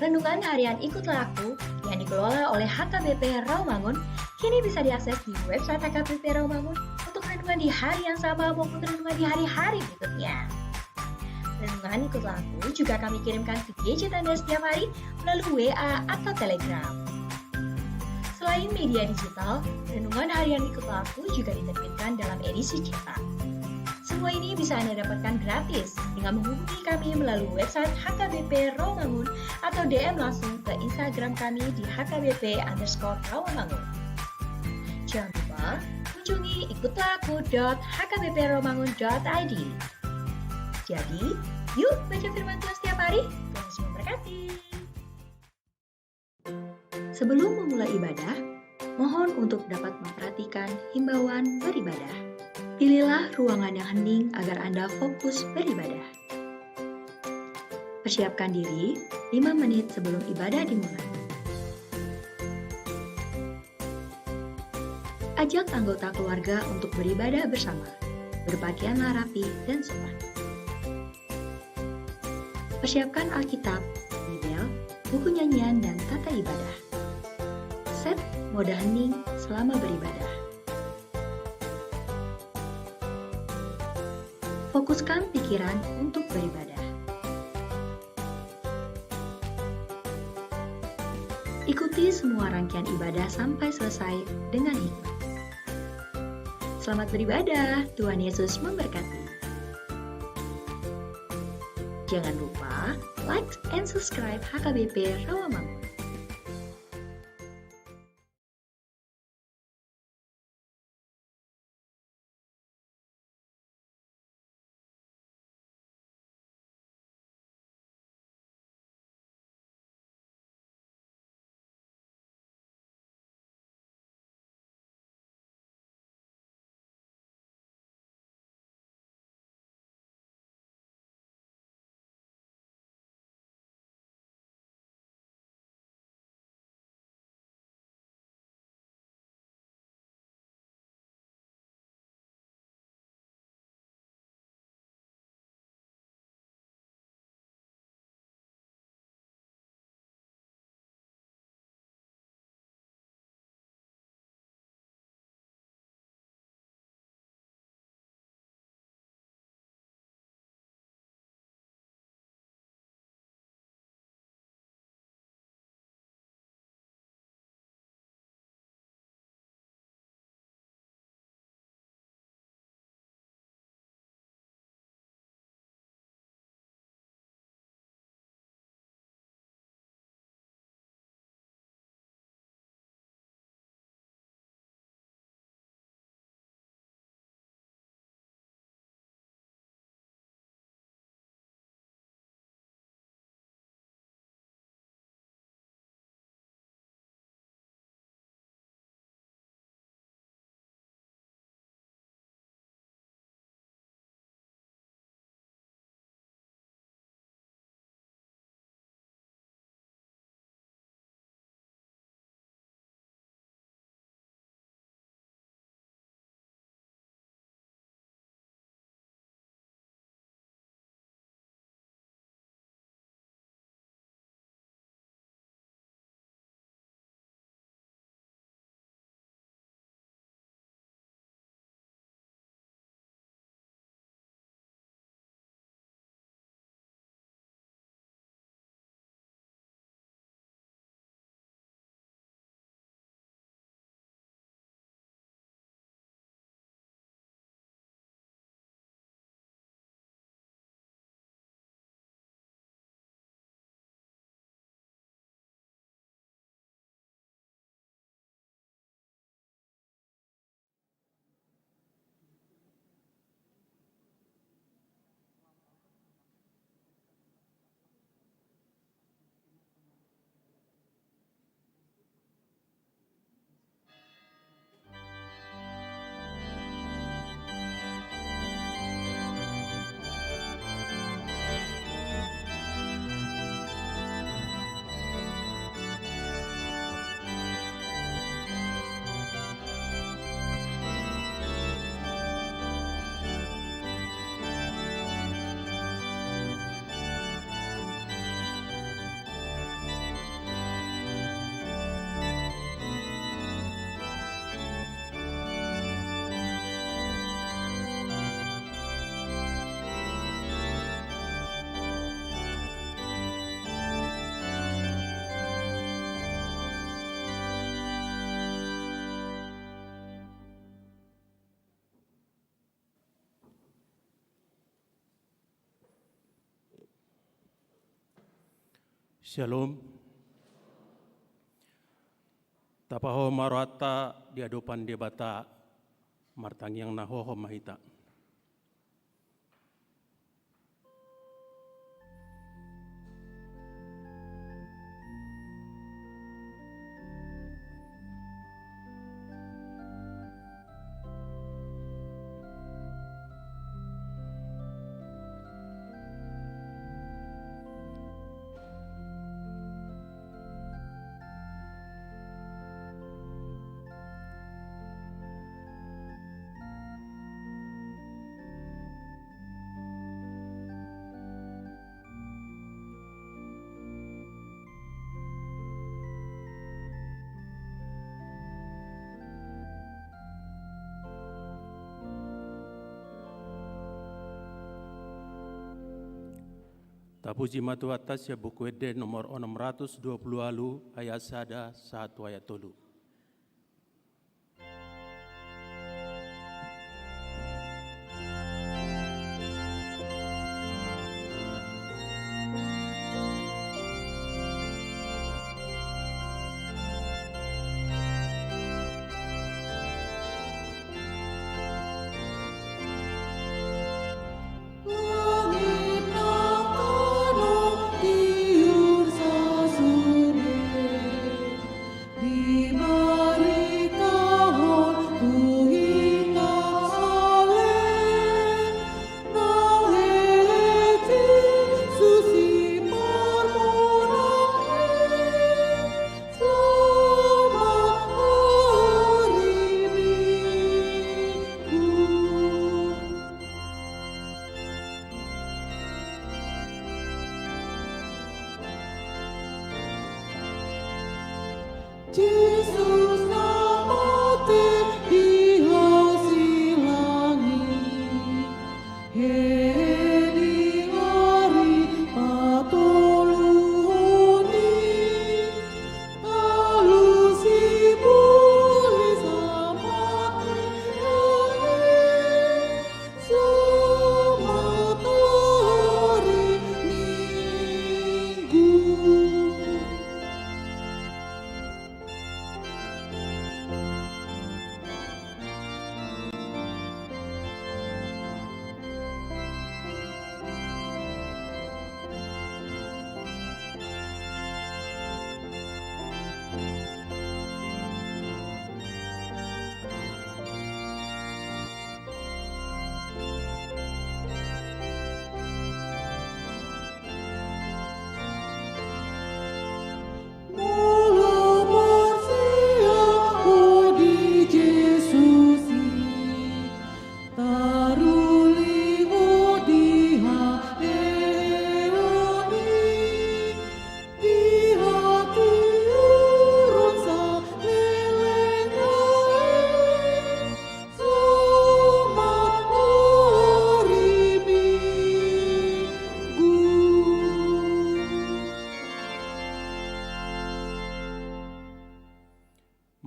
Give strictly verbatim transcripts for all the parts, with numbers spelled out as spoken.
Renungan harian Ikutlah Aku yang dikelola oleh H K B P Rawamangun kini bisa diakses di website H K B P Rawamangun untuk renungan di hari yang sama maupun renungan di hari-hari berikutnya. Renungan Ikutlah Aku juga kami kirimkan ke gadget Anda setiap hari melalui W A atau Telegram. Selain media digital, renungan harian Ikutlah Aku juga diterbitkan dalam edisi cetak. Semua ini bisa Anda dapatkan gratis dengan menghubungi kami melalui website H K B P Rawamangun atau D M langsung ke Instagram kami di H K B P underscore Rawamangun. Jangan lupa kunjungi ikutlah aku dot H K B P rawamangun dot I D. Jadi, yuk baca firman Tuhan setiap hari. Tuhan Yesus memberkati. Sebelum memulai ibadah, mohon untuk dapat memperhatikan himbauan beribadah. Pilihlah ruangan yang hening agar Anda fokus beribadah. Persiapkan diri lima menit sebelum ibadah dimulai. Ajak anggota keluarga untuk beribadah bersama. Berpakaianlah rapi dan sopan. Persiapkan Alkitab, Bibel, buku nyanyian, dan tata ibadah. Set mode hening selama beribadah. Fokuskan pikiran untuk beribadah. Ikuti semua rangkaian ibadah sampai selesai dengan hikmat. Selamat beribadah, Tuhan Yesus memberkati. Jangan lupa like and subscribe H K B P Rawamangun. Shalom. Tapahohom ma rohanta di adopan Debata, martangiang na hohom ma hita. Tapuji ma Tuhanta sian Buku Ende nomor onom ratus dua pulu ualu, ayat sada sahat tu ayat tolu. Diberitahu tu hita ale, na hehe Jesus i parmonang i, selamat hari Minggu. Jesus na mate di hasilangi, hehe di ari patoluhon i, talusi boli sa mate ale. Selamat hari Minggu. Molo marsiapo di Jesus i, taruli ho di haheheon i, di hatiuron saleleng nai. Selamat hari Minggu.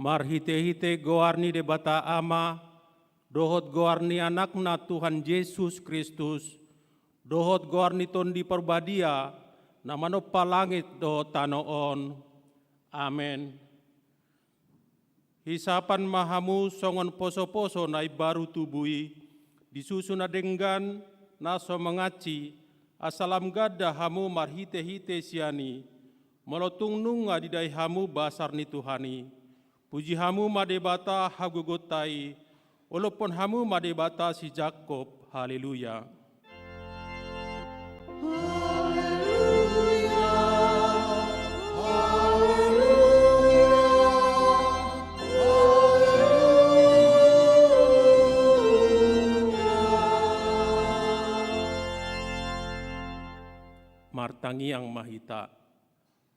Marhitehite goar ni Debata Ama, dohot goar ni Anakna Tuhan Jesus Kristus, dohot goar ni Tondi Parbadia, na manompa langit dohot tano on. Amen. Hisapan ma hamu songon posoposo na imbaru tubu i, di susu na denggan, na so mangansi, asa lam ganda hamu marhitehite sian i, molo tung nunga didai hamu basar ni Tuhan i. Puji hamu ma Debata hagogoonta i, olophon hamu ma Debata si Jakob. Haleluya. Haleluya. Haleluya. Haleluya. Martangiang ma hita.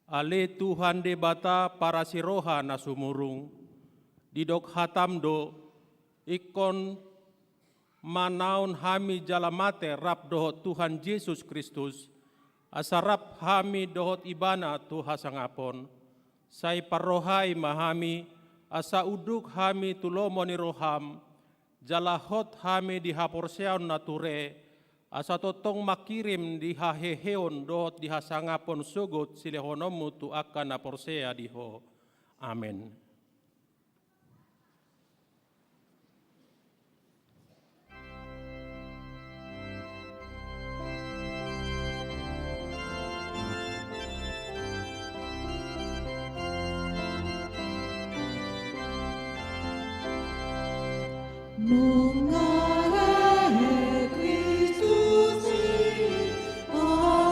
Ale Tuhan Debata parasi roha na sumurung, didok hatam do, ingkon manaon hami jala mate rap dohot Tuhan Jesus Kristus, asa rap hami dohot Ibana tu hasangapon. Sai parrohai ma hami, asa unduk hami tu lomo ni roham, jala hot hami di haporseaon na ture, Asa tongtong mangkirim di haheheon dohot di hasangapon sogot silehononmu tu angka na porsea di Ho. Amen. Nunga hehe Kristus i, haleluya.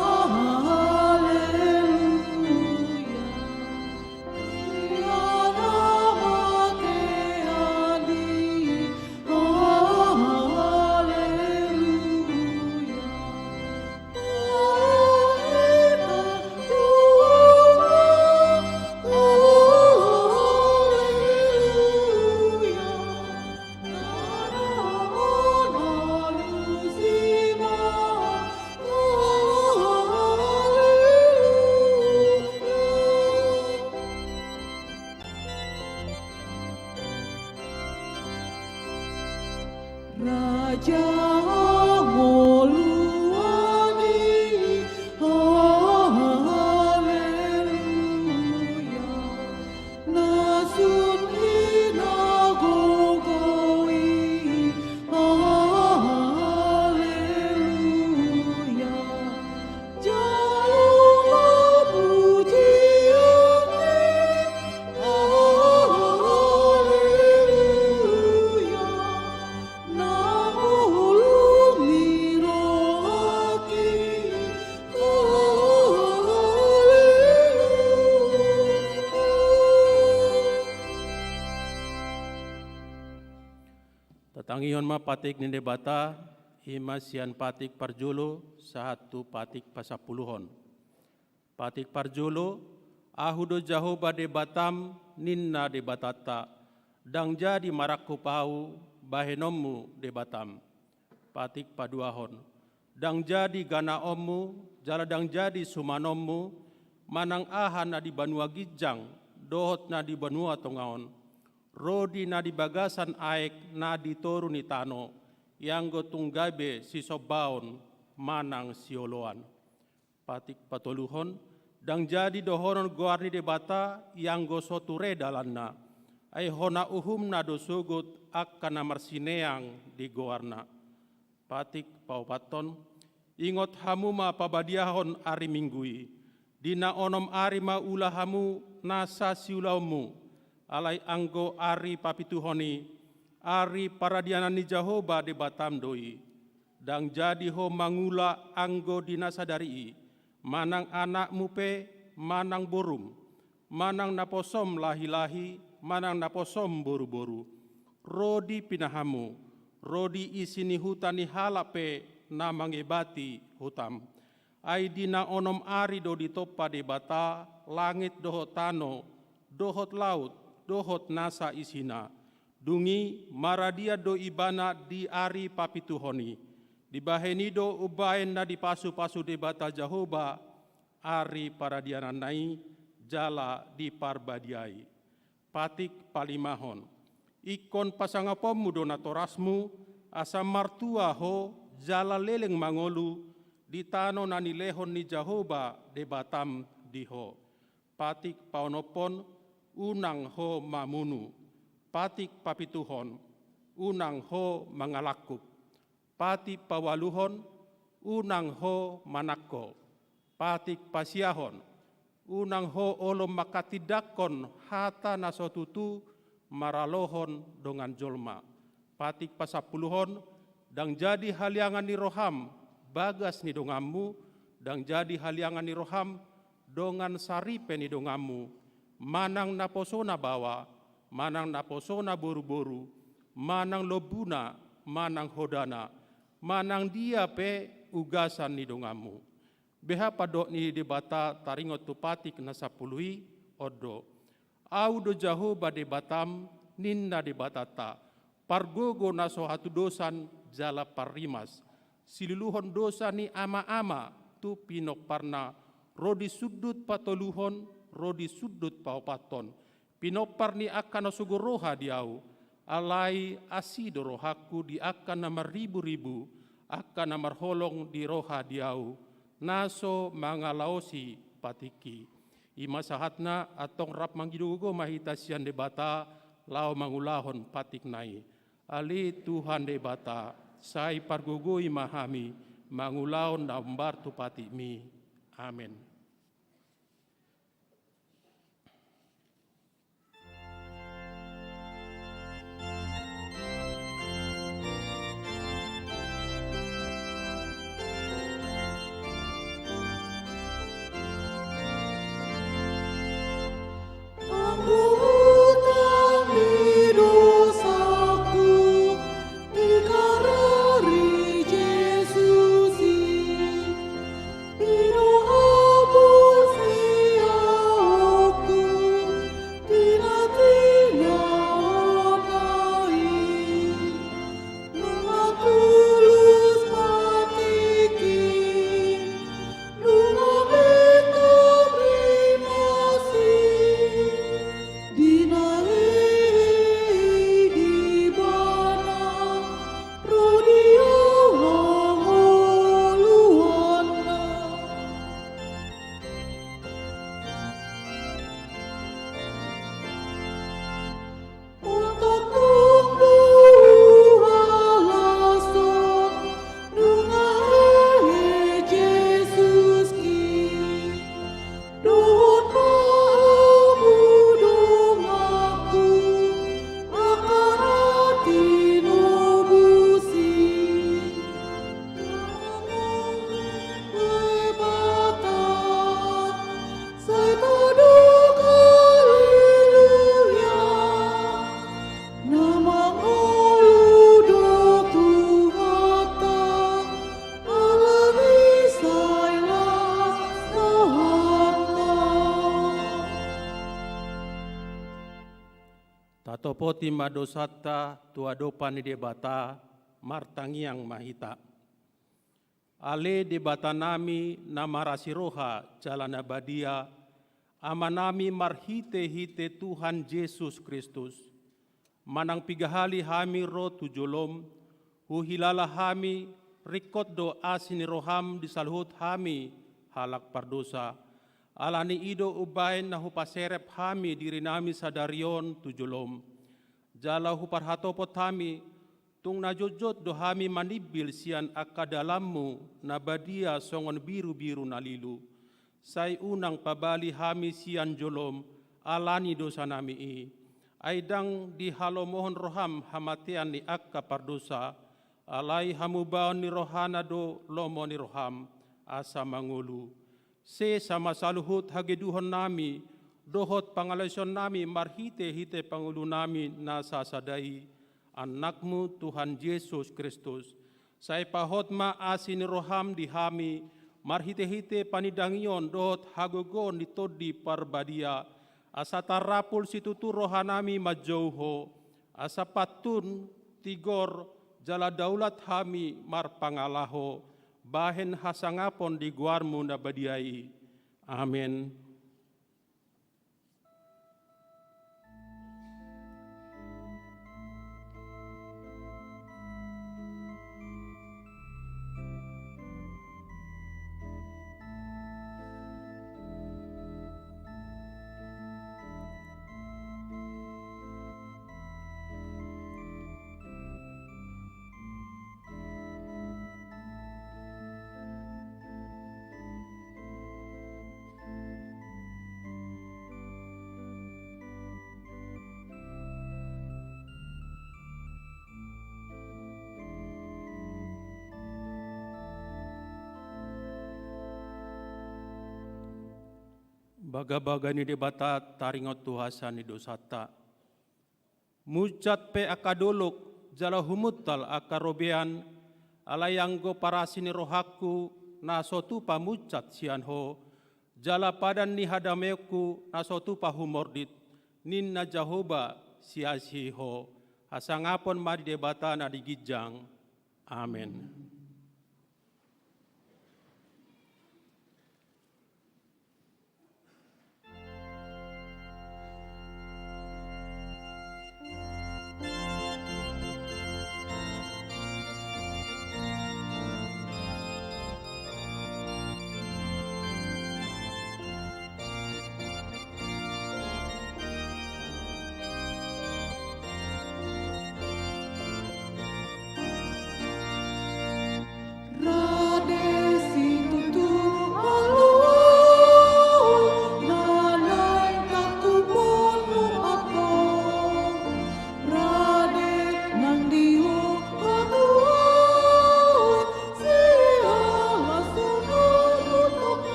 Raja ngolu ani, haleluya. Na sun hinagogo i, haleluya. Jalo ma pujian i, haleluya. Na bulung ni rohangki, haleluya. Tatangihon ma patik ni Debata, i ma sian patik parjolo sahat tu patik pasampuluhon. Patik parjolo, Ahu do Jahowa Debatam, ninna Debatanta, ndang jadi marangkup Ahu bahenonmu Debatam. Patik paduahon, ndang jadi ganaonmu, jala ndang jadi sumanonmu, manang aha na di banua ginjang dohot na di banua tonga on, ro di na di bagasan aek na di toru ni tano, ianggo tung gabe sisombaon manang sioloan. Patik patoluhon, ndang jadi dohonon goar ni Debata ianggo so ture dalanna, ai hona uhumna do sogot angka na marsineang di goarna. Patik paopathon, ingot hamu ma pabadiahon ari Minggu i, di na onom ari ma ula hamu nasa siulaonmu, alai anggo ari papituhon i, ari paradianan ni Jahowa Debatam do i. Ndang jadi ho mangula anggo di na sadari i, manang anakmu pe, manang borum, manang naposom lahi-lahi, manang naposom boru-boru, ro di pinahanmu, ro di isi ni huta ni halak pe na mangebati hutam. Ai di na onom ari do ditompa Debata langit dohot tano, dohot laut, dohot nasa isina. Dung i maradian do ibana di ari papituhon i. Dibahen i do umbahen na dipasu-pasu Debata Jahowa ari paradiananna i jala diparbadiai. Patik palimahon, ingkon pasangaponmu do natorasmu, asa martua ho jala leleng mangolu di tano na nilehon ni Jahowa Debatam di ho. Patik paonomhon, unang ho mamunu. Patik papituhon, unang ho mangalangkup. Patik paualuhon, unang ho manangko. Patik pasiahon, unang ho olo manghatindanghon hata na so tutu maralohon dongan jolma. Patik pasampuluhon, ndang jadi haliangan ni roham bagas ni donganmu, ndang jadi haliangan ni roham dongan saripe ni donganmu, manang naposona baoa, manang naposona boru-boru, manang lombuna, manang hodana, manang dia pe ugasan ni donganmu. Beha pandok ni Debata taringot tu patik na sampulu i? On do. Ahu do Jahowa Debatam, ninna Debatanta, pargogo na so hatudosan jala parrimas, siluluhon dosa ni ama-ama tu pinomparna, ro di sundut patoluhon, ro di sundut paopathon, pinompar ni angka na sogo roha di Ahu. Alai asi do rohangku di angka na marribu-ribu, angka na marholong di roha di ahu, na so mangalaosi patikki. I ma sahatna, antong rap mangido gogo ma hita sian Debata, laho mangulahon patikna i. Ale Tuhan Debata, sai pargogoi ma hami, mangulahon na hombar tu patikmi. Amen. Tatopoti ma dosanta tu adopan ni Debata, martangiang ma hita. Ale Debatanami na marasi roha jala na badia, Amanami marhitehite Tuhan Jesus Kristus, manang piga hali hami ro tu jolom, huhilala hami, ringkot do asi ni roham di saluhut hami halak pardosa. Ala ni i do umbahen na hupaserep hami dirinami sadari on tu jolom. Jala huparhatopot hami, tung na jotjot do hami manimbil sian angka dalanmu na badia songon birubiru na lilu. Sai unang pabali hami sian jolom ala ni dosanami i. Ai ndang dihalomohon roham hamatean ni angka pardosa, alai hamubaon ni rohana do lomo ni roham, asa mangolu. Sesa ma saluhut hagedukannami, dohot pangalaosionnami marhitehite pangulunami na sasada i, Anakmu Tuhan Jesus Kristus. Sai pahot ma asi ni roham di hami, marhitehite panindangion dohot hagogoon ni Tondi Parbadia, asa tarapul situtu rohanami manjou Ho, asa pantun, tigor, jala daulat hami marpangalaho, bahen hasangapon di goarmu na badia i. Amen. Bagabaga ni Debata taringot tu hasea ni dosanta. Munsat pe angka dolok, jala humuntal angka robean, alai anggo parasi ni rohangku na so tupa munsat sian Ho, jala padan ni hadameonku na so tupa humordit, ninna Jahowa siasi Ho. Hasangapon ma di Debata na di ginjang. Amen.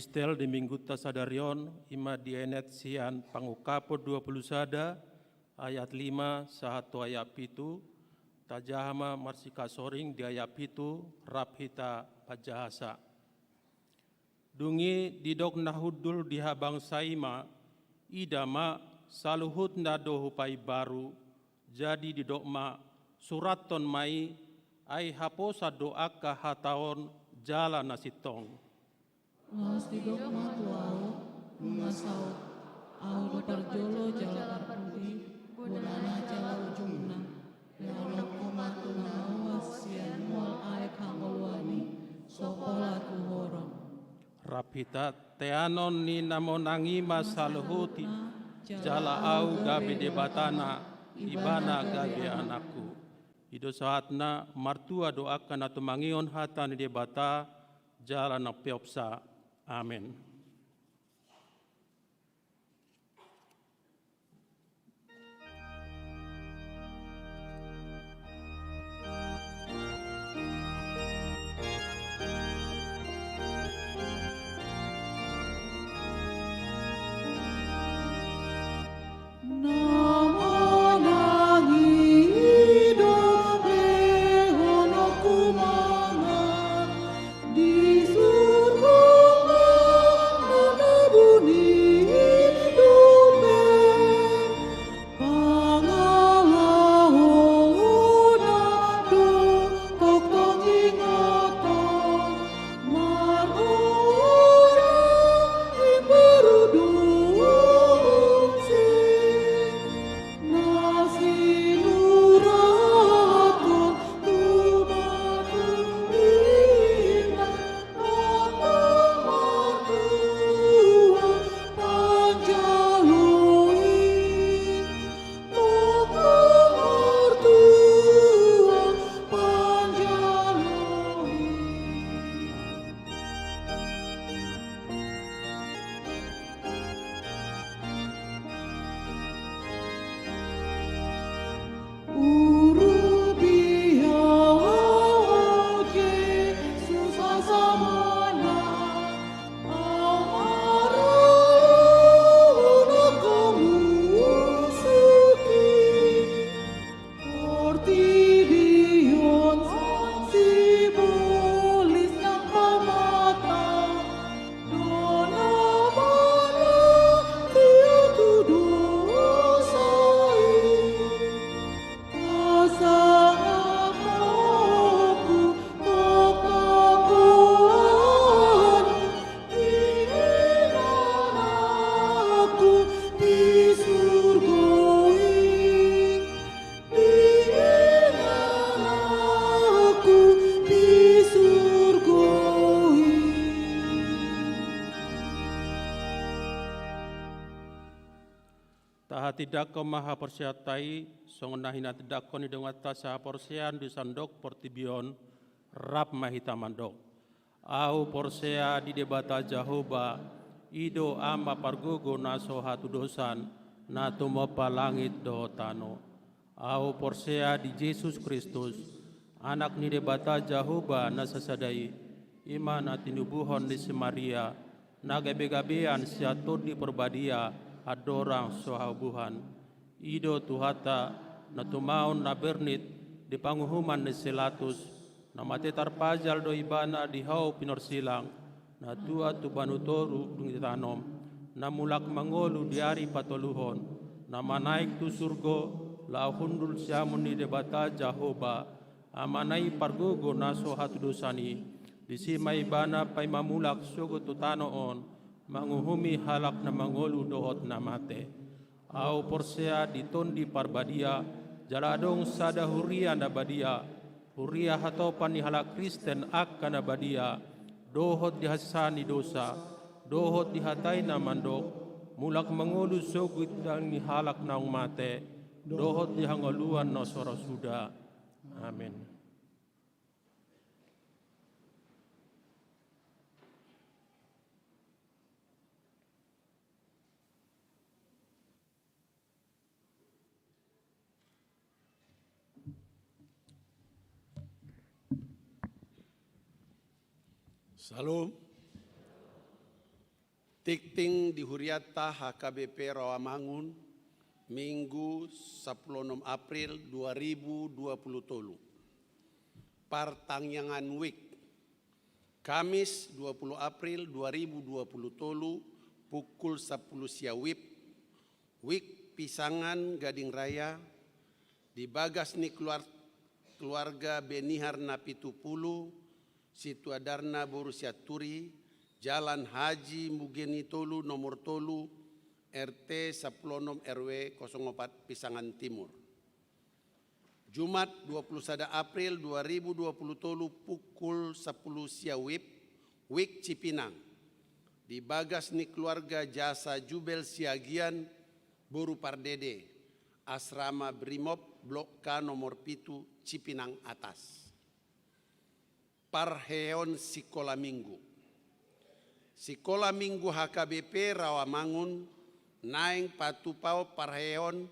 Epistel di minggunta sadari on, i ma dienet sian Pangungkapon dua pulu sada ayat lima sahat tu ayat pitu, tajaha ma marsikasoring di ayat pitu rap hita panjahasa. Dung i didok na hundul di habangsa i ma, ida ma, saluhutna do hupaimbaru. Jadi didok ma, surathon ma i, ai haposan do angka hata on jala na sintong. Laos didok ma tu ahu, nunga saut, ahu do parjolo jala parpudi, bonana jala ujungna. Lehonon ho ma tu ahu sian mual aek hangoluan i, so pola tu horong. Rap hita, teanon ni na monang i ma saluhut i, jala ahu gabe Debatana, ibana gabe anakku. I do sahatna, martua do angka na tumangihon hata ni Debata, jala na peopsa. Amen. Na manang i do lehononku mangan, di surgo ma na nabun i dope. Pangalaho na do tongtong ingoton, margoran imbaru do use. Na sinurathon tu batu inna, tongtong martua panjalo i, tongtong martua panjalo i. Urupi ahu, Jesus, hasamona, ahu marhona hamusuhi. Portibi on sibolis nang pamata, do na manang dia tu dosa i. Pasangap ma ho tu tongtong goarmu, di ingananku di surgo i. Di ingananku di surgo i. Tahatindangkon ma haporseaonta i, songon na hinatindangkon ni donganta sahaporseaon di sandok portibi on, rap ma hita mandok. Ahu porsea di Debata Jahowa, i do Ama pargogo na so hatudosan, na tumompa langit dohot tano. Ahu porsea di Jesus Kristus, Anak ni Debata Jahowa na sasada i, i ma na tinubuhon ni si Maria, na gabegabean sian Tondi Parbadia, andorang so haubuhan. I do Tuhanta, na tumaon na bernit di panguhuman ni si Latus, na mate tarpajal do ibana di hau pinorsilang, na tua tu banu toru dung ditanom, na mulak mangolu di ari patoluhon, na manaek tu surgo, laho hundul siamun ni Debata Jahowa, Amana i pargogo na so hatudosan i, disi ma ibana paima mulak sogot tu tano on, manguhumi halak na mangolu dohot na mate. Ahu porsea di Tondi Parbadia, jala adong sada huria na badia, huria hatopan ni halak Kristen angka na badia, dohot di hasesaan ni dosa, dohot di hata i na mandok, mulak mangolu sogot di daging ni halak naung mate, dohot di hangoluan na so ra suda. Amen. Syalom. Tingting di hurianta H K B P Rawamangun, Minggu sampulu onom April dua ribu dua pulu tolu. Partangiangan WIB. Kamis dua pulu April dua ribu dua pulu tolu, pukul sampulu sia WIB, WIB Pisangan Gading Raya, di bagas ni keluar-, keluarga Benihar na pitu pulu, Situa Darna boru Sianturi, Jalan Haji Mugeni tolu, nomor tolu, R T sampulu onom, R W kosong opat, Pisangan Timur. Jumat dua pulu sada April dua ribu dua pulu tolu, pukul sampulu sia WIB, WIB Cipinang. Di bagas ni keluarga Jasa Jubel Siagian, boru Pardede, Asrama Brimob, Blok K nomor pitu, Cipinang Atas. Parheheon sikola minggu. Sikola minggu H K B P Rawamangun naeng patupahon parheheon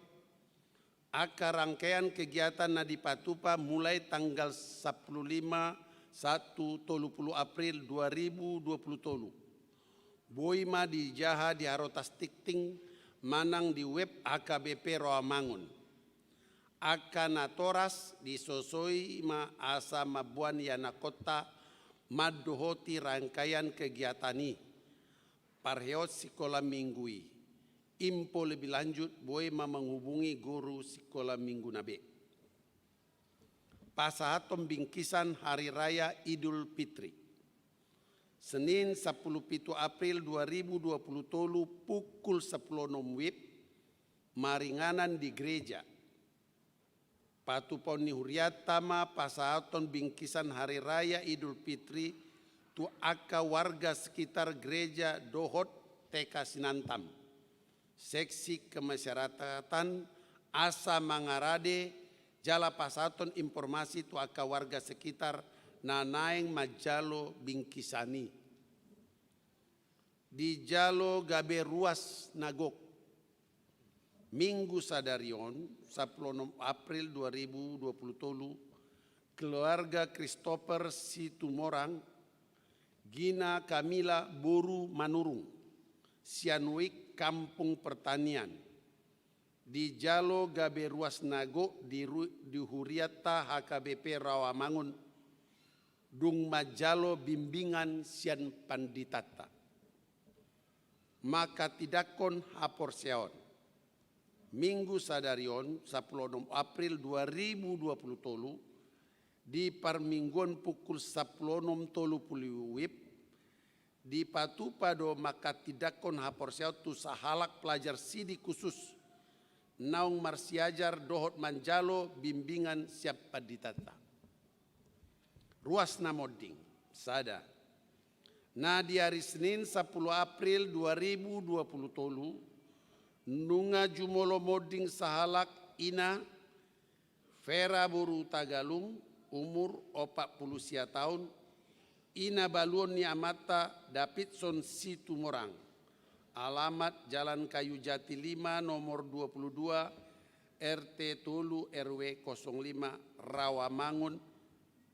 angka rangkaian kegiatan na dipatupa mulai tanggal sampulu lima sahat tu tolu pulu April dua ribu dua pulu tolu. Boi ma dijaha di harotas tingting manang di web H K B P Rawamangun. Angka natoras disosoi ma asa mamboan ianakhonta mandohoti rangkaian kegiatan i. Parheheon sikola minggu i. Info lebih lanjut boi ma menghubungi guru sikola minggu na be. Pasahathon bingkisan Hari Raya Idul Fitri. Senin sampulu pitu April dua ribu dua pulu tolu, pukul sampulu onom WIB, maringanan di gereja. Patupahon ni hurianta ma pasahathon bingkisan Hari Raya Idul Fitri tu angka warga sekitar gereja dohot T K Sinantam, seksi kemasyarakatan, asa mangarade jala pasahathon informasi tu angka warga sekitar na naeng manjalo bingkisan i. Dijalo gabe ruas na gok. Minggu sadari on, sampulu onom April dua ribu dua pulu tolu, keluarga Christopher Situmorang, Gina Kamila boru Manurung, sian WIB Kampung Pertanian, dijalo gabe ruas na gok di ru-, di hurianta H K B P Rawamangun, dung manjalo bimbingan sian panditanta. Manghatindanghon haporseaon. Minggu sadari on, sampulu onom April dua ribu dua pulu tolu, di parmingguon pukul sampulu onom tolu pulu WIB, dipatupa do manghatindanghon haporseaon tu sahalak pelajar sidik khusus naung marsiajar dohot manjalo bimbingan sian panditanta. Ruas na monding. Sada. Na di ari Senin sampulu April dua ribu dua pulu tolu, nunga jumolo monding sahalak ina Vera boru Tagalung, umur opat pulu sia taon, ina baluon ni amanta Davidson Situmorang, alamat Jalan Kayu Jati lima, nomor dua pulu dua, R T tolu, R W kosong lima, Rawamangun,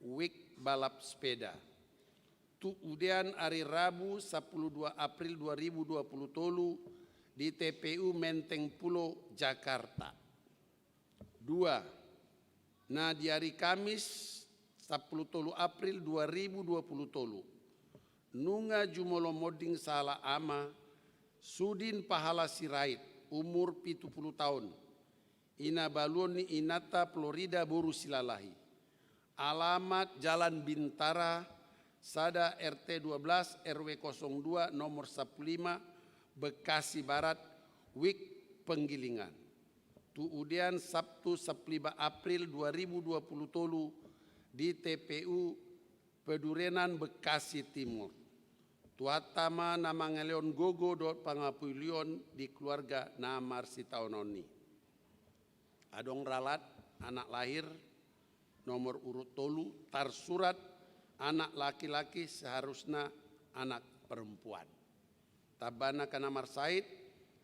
WIB balap sepeda. Tu udean ari Rabu sampulu dua April dua ribu dua pulu tolu di T P U Menteng Pulo, Jakarta. Dua. Na di ari Kamis sampulu tolu April dua ribu dua pulu tolu, nunga jumolo monding sahalak ama Sudin Pahala Sirait, umur pitu pulu taon, ina baluon ni inanta Florida boru Silalahi, alamat Jalan Bintara sada, R T dua belas, R W kosong dua, nomor sampulu lima, Bekasi Barat, WIB Penggilingan. Tu udean Sabtu sampulu lima April dua ribu dua pulu tolu di T P U Pedurenan, Bekasi Timur. Tuhanta ma na mangalehon gogo dohot pangapulion di keluarga na marsitaonon i. Adong ralat anak lahir nomor urut tolu, tarsurat anak laki-laki, seharusna anak perempuan. Tamba angka na marsahit: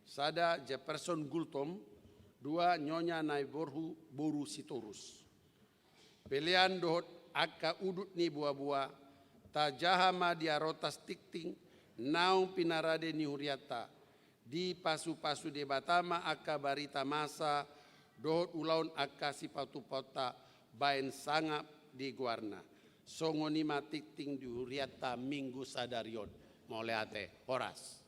sada, Jefferson Gultom; dua, Nyonya Naiborhu boru Sitorus. Pelean dohot angka udut ni boaboa tajaha ma di harotas tingting naung pinarade ni hurianta. Dipasupasu Debata ma angka barita masa dohot ulaon angka sipatupaonta baen sangap di goarna. Songon i ma tingting di hurianta minggu sadari on. Mauliate, horas.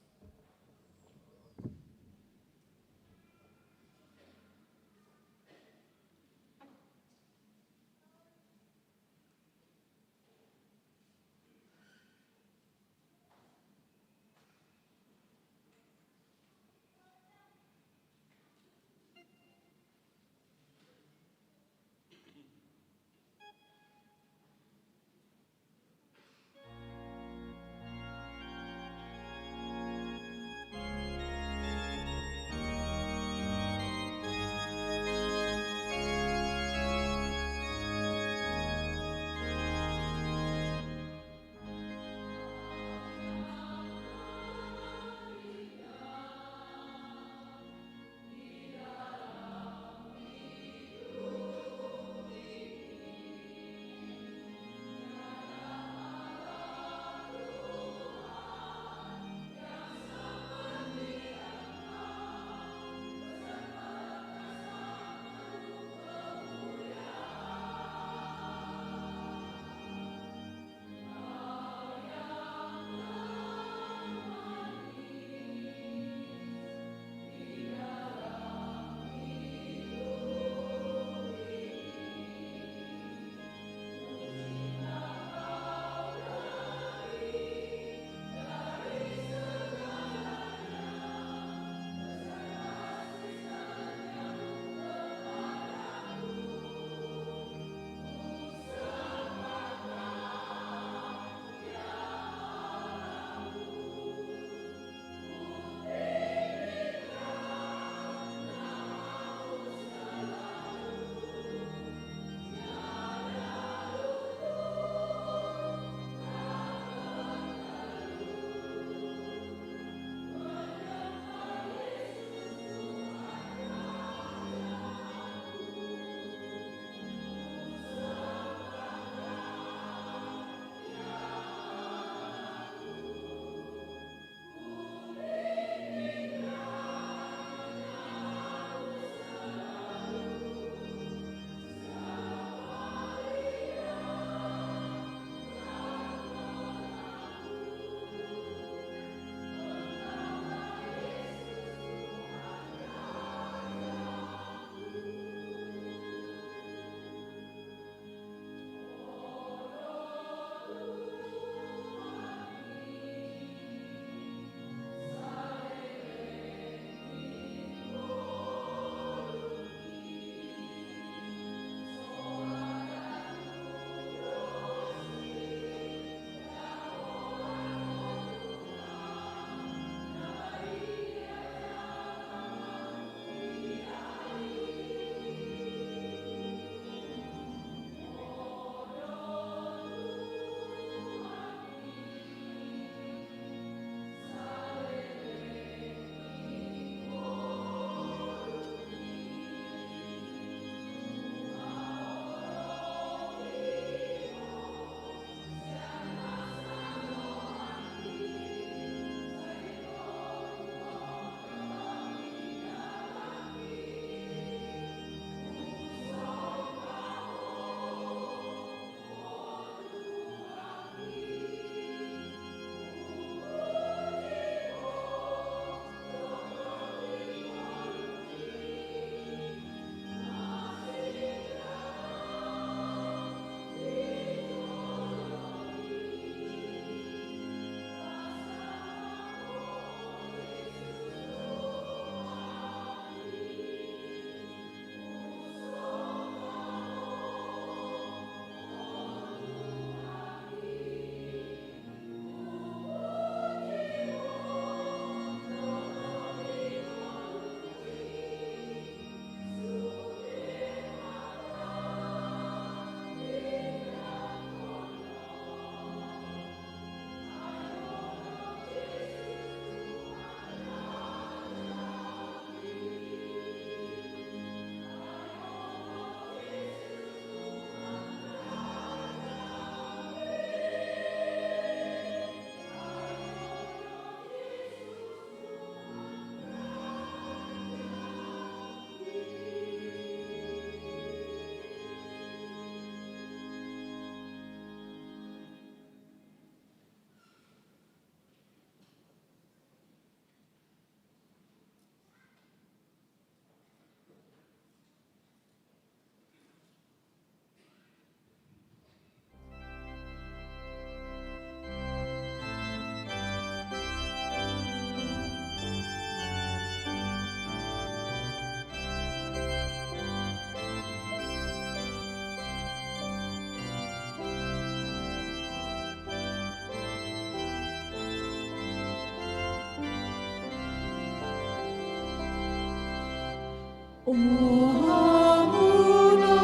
O hamu na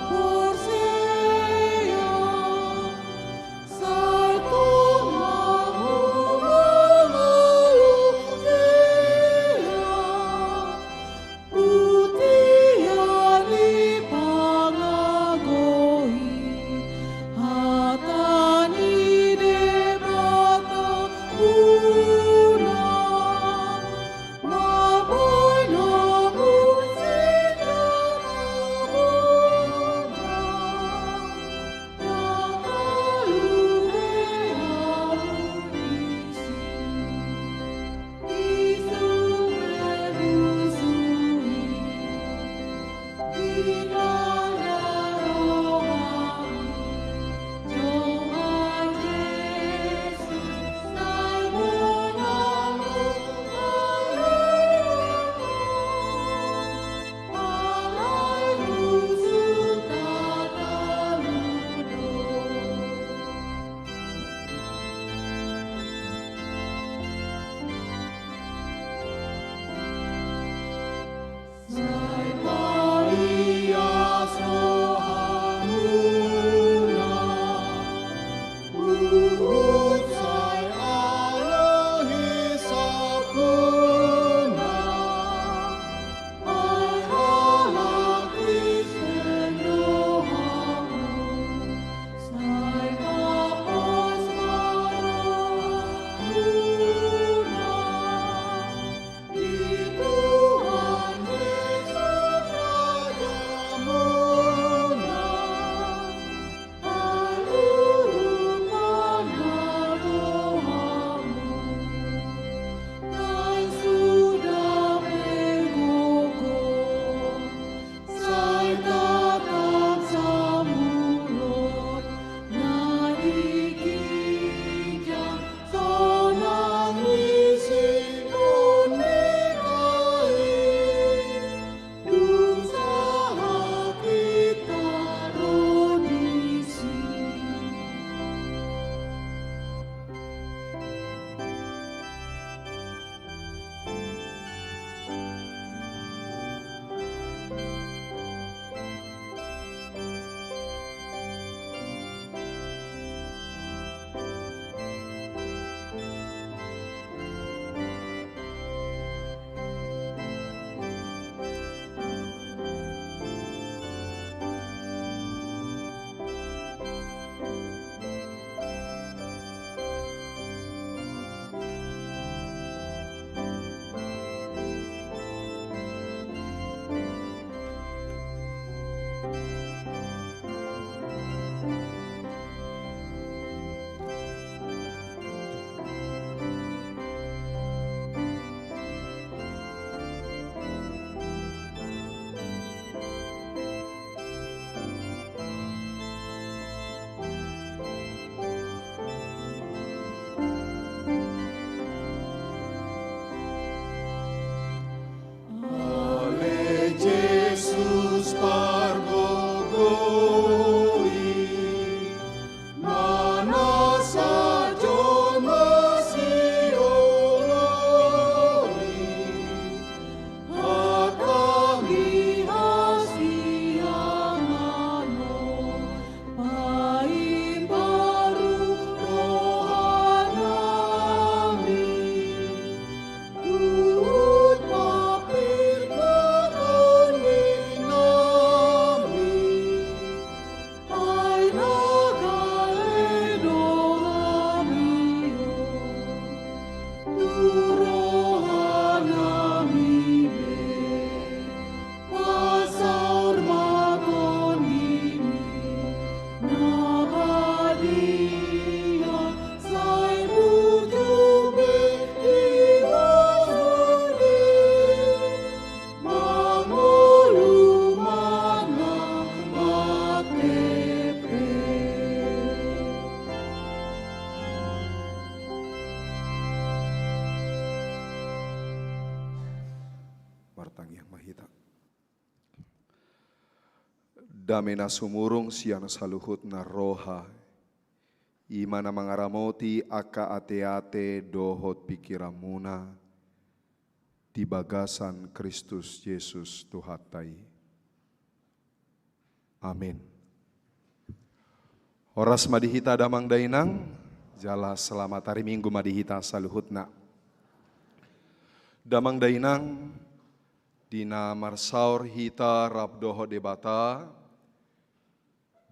porsea, sai tong ma hamu mangalehon hata ni Debata muna. Ale Jesus pargogoi, manasa jolma sioloi, hata ni hasiangan on paimbaru rohanami. Huhut mapilma tondinnami, ai na gale do hami on tu rohanami be. Pasaor ma Tondimi na badia, sai burju be di ho sude, mangolu ma na marpepet. Martangiang ma hita. Dame na sumurung sian saluhutna roha, i ma na mangaramoti angka ateate dohot pingkiranmuna, di bagasan Kristus Jesus Tuhanta i. Amin. Horas ma di hita damang dainang, jala selamat ari Minggu ma di hita saluhutna. Damang dainang, di na marsaor hita rap dohot Debata,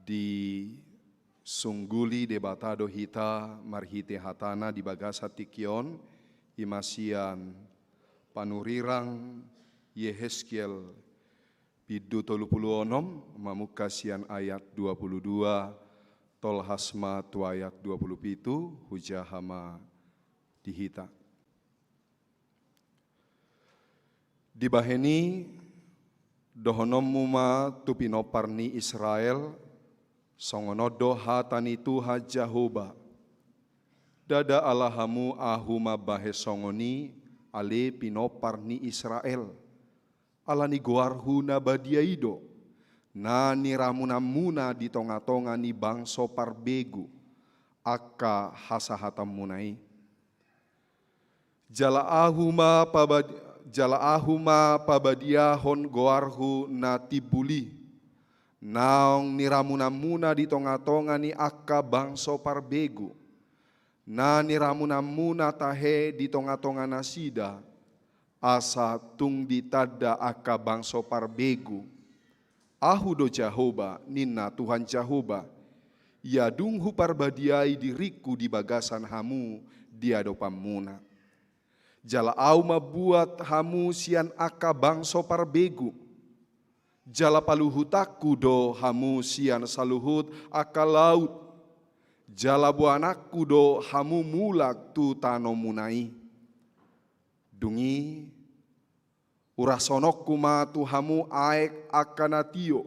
disungguli Debata do hita marhite hatana di bagasan tingki on, i ma sian panurirang Yehezkiel bindu tolu pulu onom, mamungka sian ayat dua pulu dua, tolhas ma tu ayat dua pulu pitu, hujaha ma di hita. Dibahen i, dohononmu ma tu pinompar ni Israel, songon on do hata ni Tuhan Jahowa: Ndada ala hamu ahu mambahen songon i, ale pinompar ni Israel. Ala ni goarhu na badia i do, na niramunanmuna di tongatonga ni bangso parbegu, angka hasahatanmuna i. Jala ahu ma pabad-, jala ahu ma pabadiahon goarhu na timbul i, naung niramunanmuna di tongatonga ni angka bangso parbegu, na niramunanmuna tahe di tongatonga nasida, asa tung ditanda angka bangso parbegu. Ahu do Jahowa, ninna Tuhan Jahowa, ia dung huparbadiai diringku di bagasan hamu di adopanmuna. Jala ahu mambuat hamu sian angka bangso parbegu. Jala paluhutanku do hamu sian saluhut angka laut. Jala boananku do hamu mulak tu tanomuna i. Dung i, urashononku ma tu hamu aek angka na tio,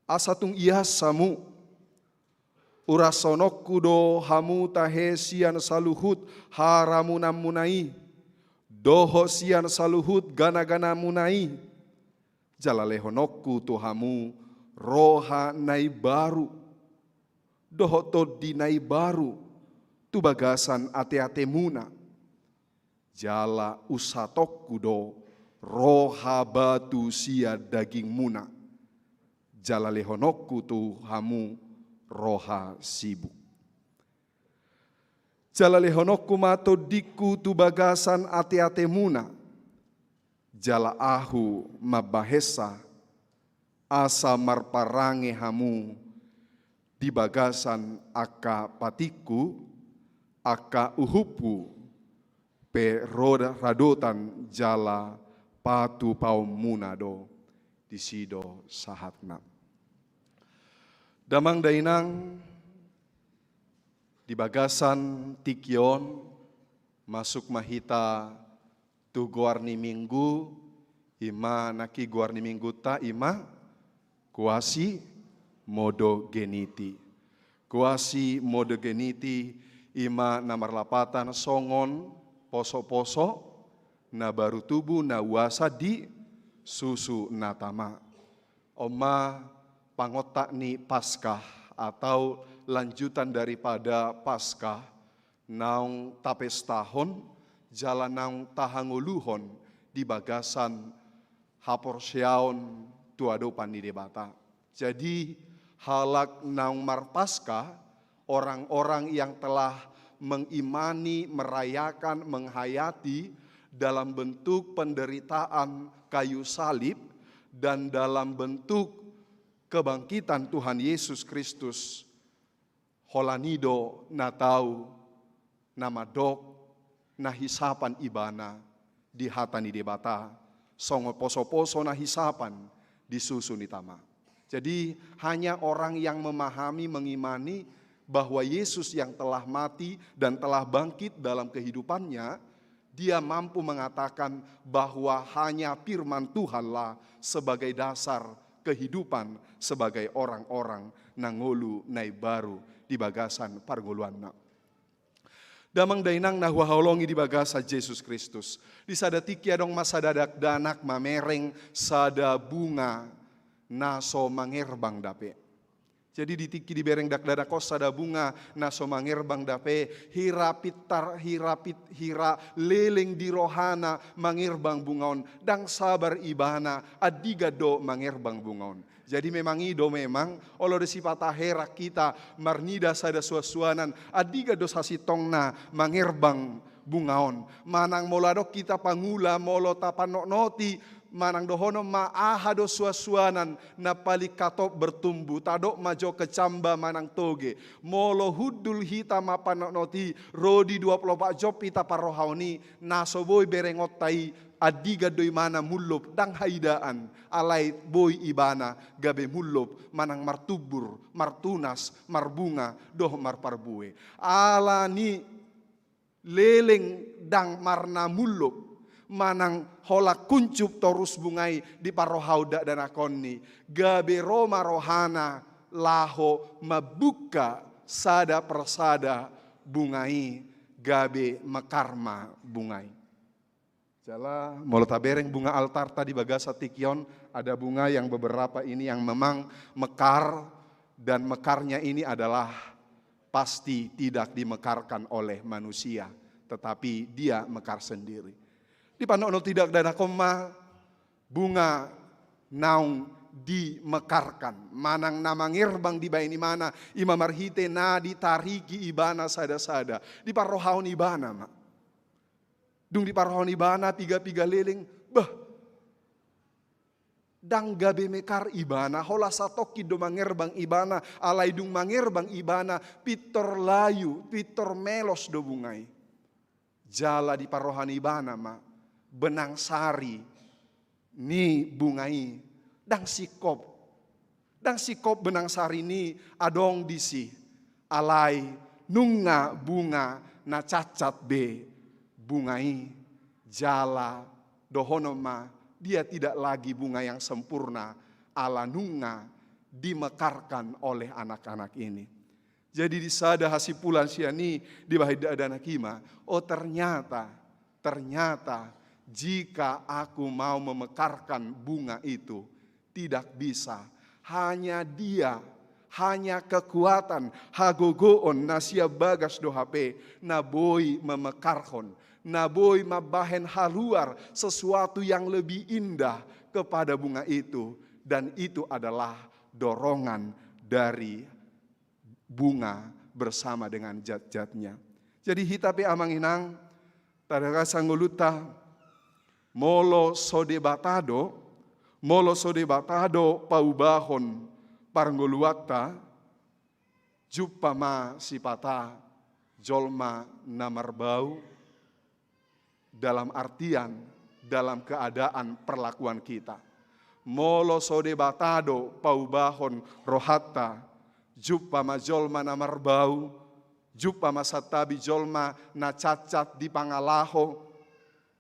asa tung ias hamu. Urashononku do hamu tahe sian saluhut haramunanmuna i, dohot sian saluhut ganaganamuna i. Jala lehononku tu hamu roha na imbaru, dohot tondi na imbaru tu bagasan ateatemuna. Jala ushatonku do roha batu sian dagingmuna, jala lehononku tu hamu roha sibuk. Jala lehononku ma tondingku tu bagasan ateatemuna, jala ahu mambahensa, asa marparange hamu di bagasan angka patikku, angka uhumhu pe roda radotan jala patupaonmuna do. Disi do sahatna. Damang dainang, di bagasan tingki on, masuk ma hita tu goar ni Minggu, i ma nangkin goar ni Minggunta, i ma Quasimodogeniti. Quasimodogeniti, i ma na marlapatan songon posoposo na baru tubu na uasan di susu na tama. On ma pangontak ni Paskah atau lanjutan daripada Paskah, naung tapestahon jala naung tahangoluhon di bagasan haporseaon tu adopan ni Debata. Jadi, halak naung marpaskah, orang-orang yang telah mengimani, merayakan, menghayati dalam bentuk penderitaan kayu salib dan dalam bentuk kebangkitan Tuhan Yesus Kristus. Holan i do na tau na mandok na hisapan ibana di hata ni Debata, songon posoposo na hisapan di susu ni tama. Jadi, hanya orang yang memahami, mengimani bahwa Yesus yang telah mati dan telah bangkit dalam kehidupannya, dia mampu mengatakan bahwa hanya firman Tuhanlah sebagai dasar kehidupan sebagai orang-orang na ngolu na imbaru di bagasan parngoluanna. Damang dainang na huhaholongi di bagasan Jesus Kristus, di sada tingki adong ma sada dakdanak mamereng sada bunga na so mangerbang dope. Jadi di tingki dibereng dakdanak on sada bunga na so mangerbang dope, hira pintar, hira pit-, hira leleng di rohana mangerbang bunga on, ndang sabar ibana, andigan do mangerbang bunga on. Jadi memang i do memang, olo do sipata heran hita marnida sada suansuanan, andigan do sasintongna mangerbang bunga on. Manang molo adong hita pangula, molo tapanotnoti, manang dohonon ma aha do suansuanan na paling hatop bertumbuh, tadok ma jo kecamba manang toge. Molo hundul hita mampanotnoti, ro di dua pulu opat jom hita parrohaon i, na so boi berengonta i, andigan do ibana mullop, ndang haidaan, alai boi ibana gabe mullop, manang martumbur, martunas, marbunga, dohot marparbue. Ala ni leleng ndang marna mullop, manang holan kuncup torus bunga i di parrohaon dakdanak on i, gabe ro ma rohana laho mambuka sada persada bunga i, gabe mekar ma bunga i. Jala molo tabereng bunga altarta di bagasan tingki on, ada bunga yang beberapa ini yang memang mekar, dan mekarnya ini adalah pasti tidak dimekarkan oleh manusia, tetapi dia mekar sendiri. Dipanotnoti dakdanak on ma bunga naung dimekarkan, manang na mangerbang dibahen ibana, i ma marhite na ditariki ibana sadasada, diparrohahon ibana ma. Dung diparrohahon ibana piga-piga leleng, bah, ndang gabe mekar ibana, holan satongkin do mangerbang ibana, alai dung mangerbang ibana, pintor layu, pintor melos do bunga i. Jala diparrohahon ibana ma benang sari ni bunga i, ndang singkop. Ndang singkop benang sari ni adong disi, alai nunga bunga na cacat be bunga i, jala dohonon ma, dia tidak lagi bunga yang sempurna, ala nunga dimekarkan oleh anak-anak ini. Jadi di sada hasimpulan sian i dibahen dakdanak i ma, oh ternyata, ternyata jika aku mau memekarkan bunga itu, tidak bisa. Hanya dia, hanya kekuatan, hagogoon na sian bagas do hape na boi memekarhon, na boi mambahen haluar sesuatu yang lebih indah kepada bunga itu. Dan itu adalah dorongan dari bunga bersama dengan zat-zatnya. Jadi hita pe amang inang, tadagasan ngolunta, molo so Debata do, molo so Debata do paubahon parngoluanta, jumpa ma sipata jolma na marbau, dalam artian, dalam keadaan perlakuan kita. Molo so Debata do paubahon rohanta, jumpa ma jolma na marbau, jumpa ma santabi jolma na cacat di pangalaho,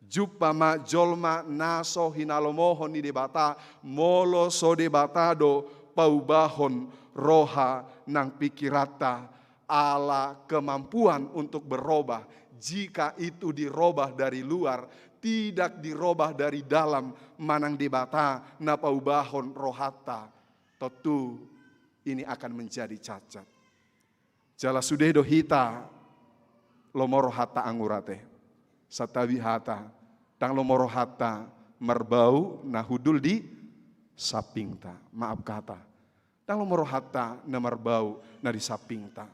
jumpa ma jolma na so hinalomohon ni Debata, molo so Debata do paubahon roha nang pikiranta, ala kemampuan untuk berubah. Jika itu dirubah dari luar, tidak dirubah dari dalam, manang Debata na paubahon rohanta, tontu ini akan menjadi cacat. Jala sude do hita lomo rohanta anggur ate. Santabi hata, ndang lomo rohanta marbau na hundul di sampingta. Maaf kata. Ndang lomo rohanta na marbau na di sampingta.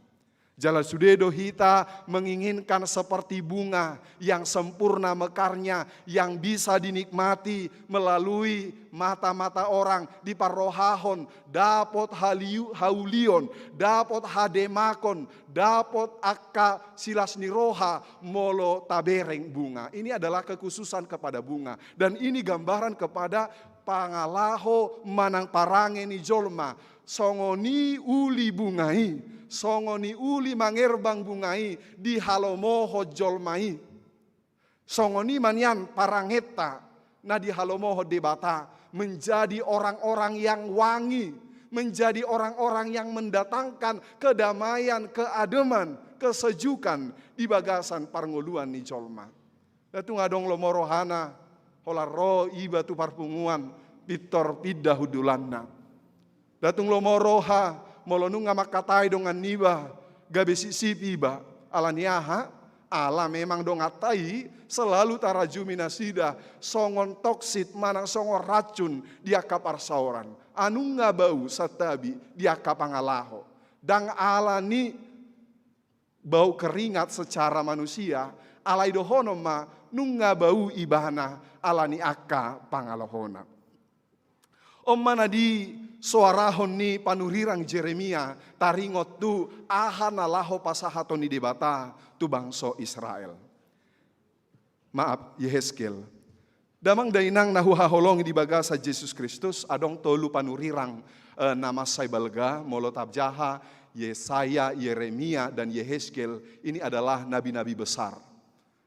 Jala sude do hita menginginkan seperti bunga yang sempurna mekarnya, yang bisa dinikmati melalui mata-mata orang, diparrohahon, dapot haliu-, haulion, dapot hademakon, dapot angka silas ni roha molo tabereng bunga. Ini adalah kekhususan kepada bunga. Dan ini gambaran kepada pangalaho manang parange ni jolma. Songon i uli bunga i, songon i uli mangerbang bunga i, dihalomohon jolma i. Songon i ma nian parangenta na dihalomohon Debata, menjadi orang-orang yang wangi, menjadi orang-orang yang mendatangkan kedamaian, keademan, kesejukan di bagasan parngoluan ni jolma. Ndang tung adong lomo rohana, holan ro iba tu parpunguan, pintor pinda hundulanna. Ndang tung lomo roha, Molo nunga mangkatai dongan niba, gabe sipsip iba. Ala ni aha? Ala memang donganta i selalu tarajumi nasida songon toksit manang songon racun di angka parsaoran. Ai nunga bau santabi di angka pangalaho. Ndang ala ni bau keringat secara manusia, alai dohonon ma nunga bau ibana ala ni angka pangalahona. On ma na disoarahon ni panurirang Jeremia taringot tu aha na laho pasahaton ni Debata tu bangso Israel. Maaf, Yehezkiel. Damang dainang na huhaholongi di bagasan Jesus Kristus, adong tolu panurirang, eh, na mansai balga, molo tajaha, Yesaya, Yeremia, dan Yehezkiel, ini adalah nabi-nabi besar.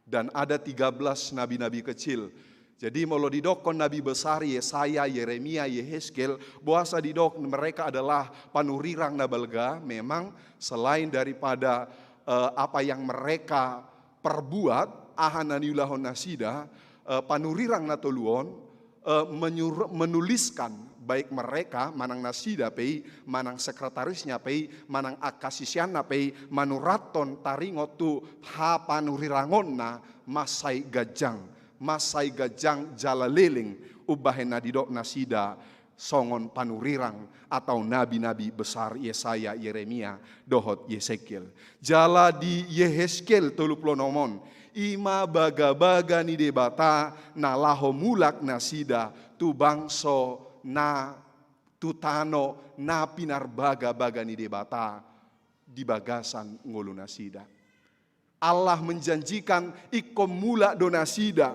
Dan ada tiga belas nabi-nabi kecil. Jadi molo didokkon nabi besar Yesaya, Yeremia, Yehezkiel, boasa didok mereka adalah panurirang na balga, memang selain daripada, eh, apa yang mereka perbuat, aha na niulahon nasida, eh, panurirang na tolu on, eh, menyur-, menuliskan, baik mereka, manang nasida pe i, manang sekretarisnya pe i, manang angka siseanna pe i, manurathon taringot tu hapanurirangonna mansai ganjang, mansai ganjang jala leleng, umbahen na didok nasida songon panurirang atau nabi-nabi besar Yesaya, Yeremia, dohot Yehezkiel. Jala di Yehezkiel tolu pulu onom on, i ma bagabaga ni Debata na laho mulak nasida tu bangso na tu tano na pinarbagabaga ni Debata di bagasan ngolu nasida. Allah menjanjikan ingkon mulak do nasida,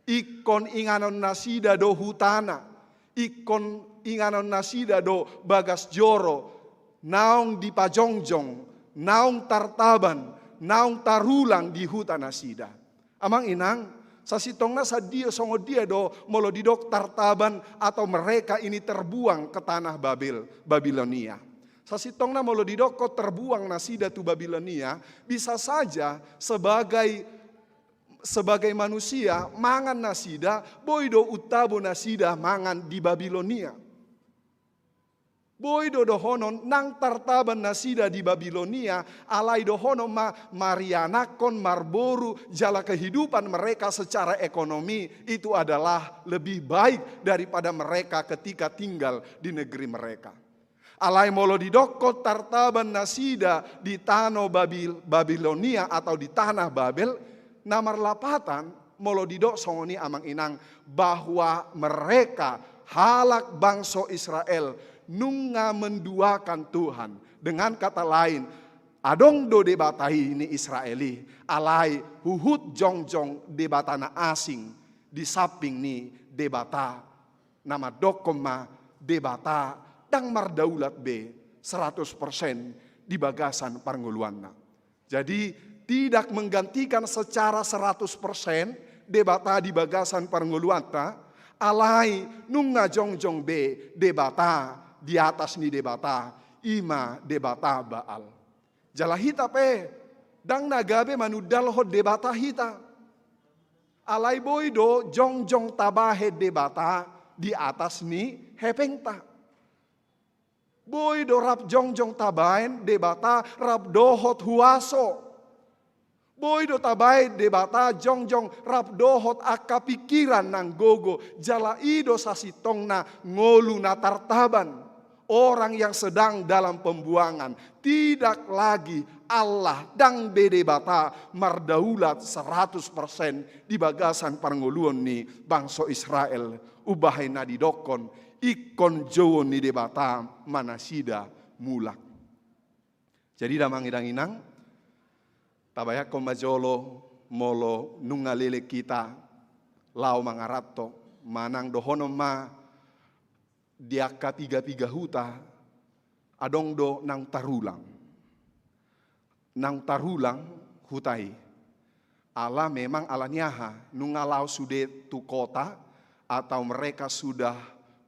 ingkon inganon nasida do hutana, ingkon inganon nasida do bagas joro, naung dipajongjong, naung tartaban, naung tarulang di huta nasida. Amang inang, sasintongna sadia songon dia do molo didok tartaban atau mereka ini terbuang ke tanah Babel, Babilonia. Sasintongna molo didok terbuang nasida tu Babilonia, bisa saja sebagai, sebagai manusia mangan nasida, boi do untabo nasida mangan di Babilonia. Boi do dohonon nang tartaban nasida di Babilonia, alai dohonon ma marianakkon, marboru, jala kehidupan mereka secara ekonomi itu adalah lebih baik daripada mereka ketika tinggal di negeri mereka. Alai molo didokkon tartaban nasida di tano Babil-, Babilonia atau di tanah Babel, na marlapatan molo didok songon i amang inang, bahwa mereka halak bangso Israel nunga menduakan Tuhan. Dengan kata lain, adong do Debata i ni Israel i, alai huhut jongjong debata na asing di samping ni Debata na mandokkon ma Debata ndang mardaulat be seratus persen di bagasan parngoluanna. Jadi, tidak menggantikan secara seratus persen Debata di bagasan parngoluanta, alai nunga jongjong be Debata di atas ni Debata, i ma Debata Baal. Jala hita pe, ndang na gabe manundalhon Debata hita. Alai boi do jongjong tabahen Debata di atas ni hepengta. Boi do rap jongjong tabahen Debata rap dohot huaso. Boi do tabahen Debata jongjong rap dohot angka pikiran nang gogo, jala i do sasintongna ngolu na tartaban. Orang yang sedang dalam pembuangan, tidak lagi Allah, ndang be Debata mardaulat seratus persen di bagasan parngoluon ni bangso Israel. Umbahen na didokkon, ingkon jouon ni Debata ma nasida mulak. Jadi damang inang-inang, tabayangkon ma jolo molo nunga leleng hita laho mangaranto, manang dohonon ma di angka piga-piga huta, adong do naung tarulang. Naung tarulang huta i. Ala memang ala ni aha, nunga laho sude tu kota, atau mereka sudah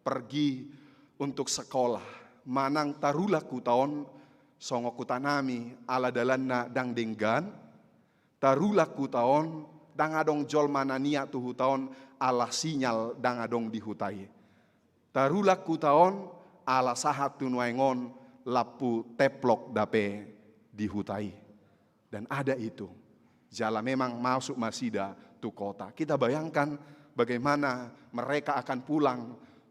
pergi untuk sekolah. Manang tarulak huta on, songon huta nami, ala dalanna ndang denggan, tarulak huta on, ndang adong jolma na niat tu huta on, ala sinyal ndang adong di huta i. Tarulak huta on, ala sahat tu nuaeng on, lampu teplok dope di huta i. Dan ada itu. Jala memang masuk nasida tu kota. Kita bayangkan bagaimana mereka akan pulang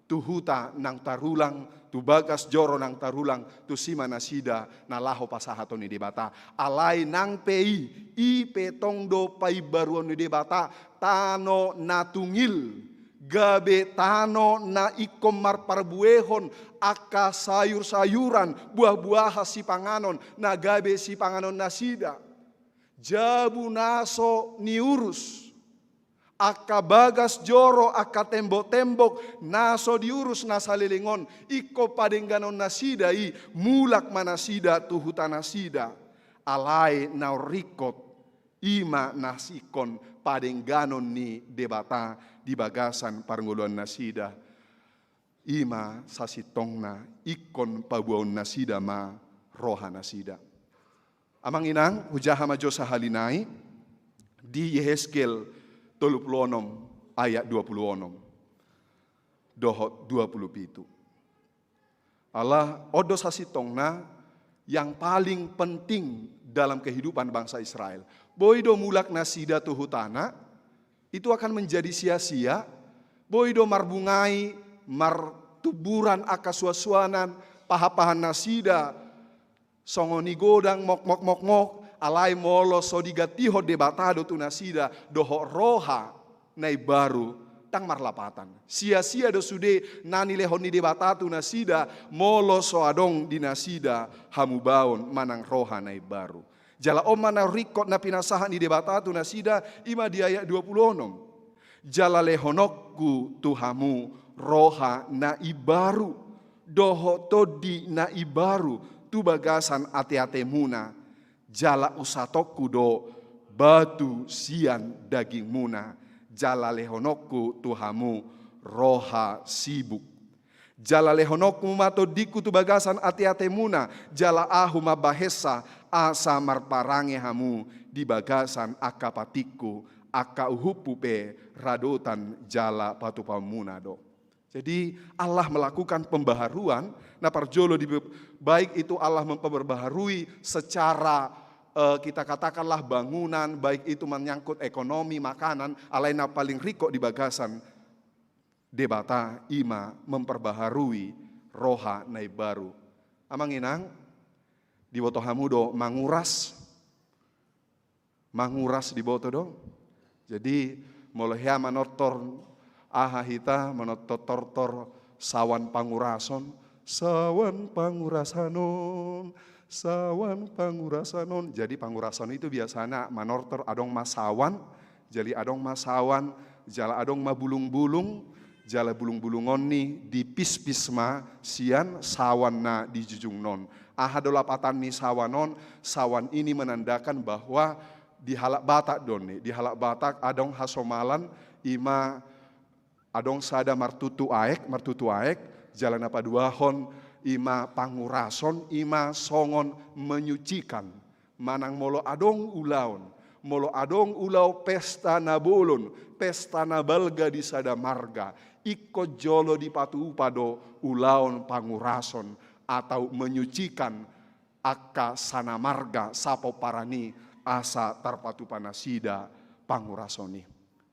tu huta nang tarulang, tu bagas joro nang tarulang, tusi ma nasida na laho pasahaton ni Debata. Alai nang pe i, i pe tong do paimbaruon ni Debata, tano na tungil, gabe tano na ingkon marparbuehon angka sayur-sayuran, buah-buahan sipanganon, na gabe sipanganon nasida. Jabu na so niurus, angka bagas joro, angka tembok-tembok na so diurus na saleleng on, ingkon padengganon nasida i, mulak ma nasida tu huta nasida. Alai na ringkot, i ma na ingkon padengganon ni Debata di bagasan parngoluan nasida. I ma sasintongna ingkon paboaon nasida ma roha nasida. Amang inang, hujaha ma jo sahali nai di Yehezkiel tolu pulu onom ayat dua pulu onom dohot dua pulu pitu. Ala on do sasintongna yang paling penting dalam kehidupan bangsa Israel. Boi do mulak nasida tu hutana, itu akan menjadi sia-sia. Boi do marbungai, martuburan angka suansuanan, pahanpahan nasida, songon i godang mokmok mokmok, alai molo so digantihon Debata do tu nasida dohot roha na imbaru, ndang marlapatan. Sia-sia do sude na nilehon ni Debata tu nasida, molo so adong di nasida hamubaon manang roha na imbaru. Jala on ma na ringkot na pinasahat ni Debata tu nasida, i ma di ayat dua pulu onom. Jala lehononku tu hamu roha na imbaru, dohot tondi na imbaru tu bagasan ateatemuna, jala usatonku do batu sian dagingmuna, jala lehononku tu hamu roha sibuk. Jala lehononku ma tondingku tu bagasan ateatemuna, jala ahu mambahensa asa marparange hamu di bagasan angka patikku, angka uhumhu pe radotan jala patupaonmuna do. Jadi Allah melakukan pembaharuan, na parjolo di, baik itu Allah memperbaharui secara, eh, kita katakanlah bangunan, baik itu menyangkut ekonomi, makanan, alai na paling ringkot di bagasan Debata i ma memperbaharui roha na imbaru. Amang inang, diboto hamu do manguras, manguras diboto do. Jadi molo hea manortor, aha hita manortor tortor sawan pangurason, sawan pangurasanon, sawan pangurasanon. Jadi pangurason itu biasana manortor adong ma sawan, jadi adong ma sawan, jala adong ma bulungbulung, jala bulungbulung on ni dipispis ma sian sawan na di jujungnon. Aha do lapatan ni sawan on? Sawan ini menandakan bahwa di halak Batak do ni, di halak Batak adong hasomalan, i ma adong sada martutu aek, martutu aek, jala na paduahon i ma pangurason, i ma songon menyucikan. Manang molo adong ulaon, molo adong ulaon pesta na bolon, pesta na balga di sada marga, ingkon jolo dipatupa do ulaon pangurason atau menyucikan angka sana marga sapomparan i asa tarpatupa nasida pangurason i.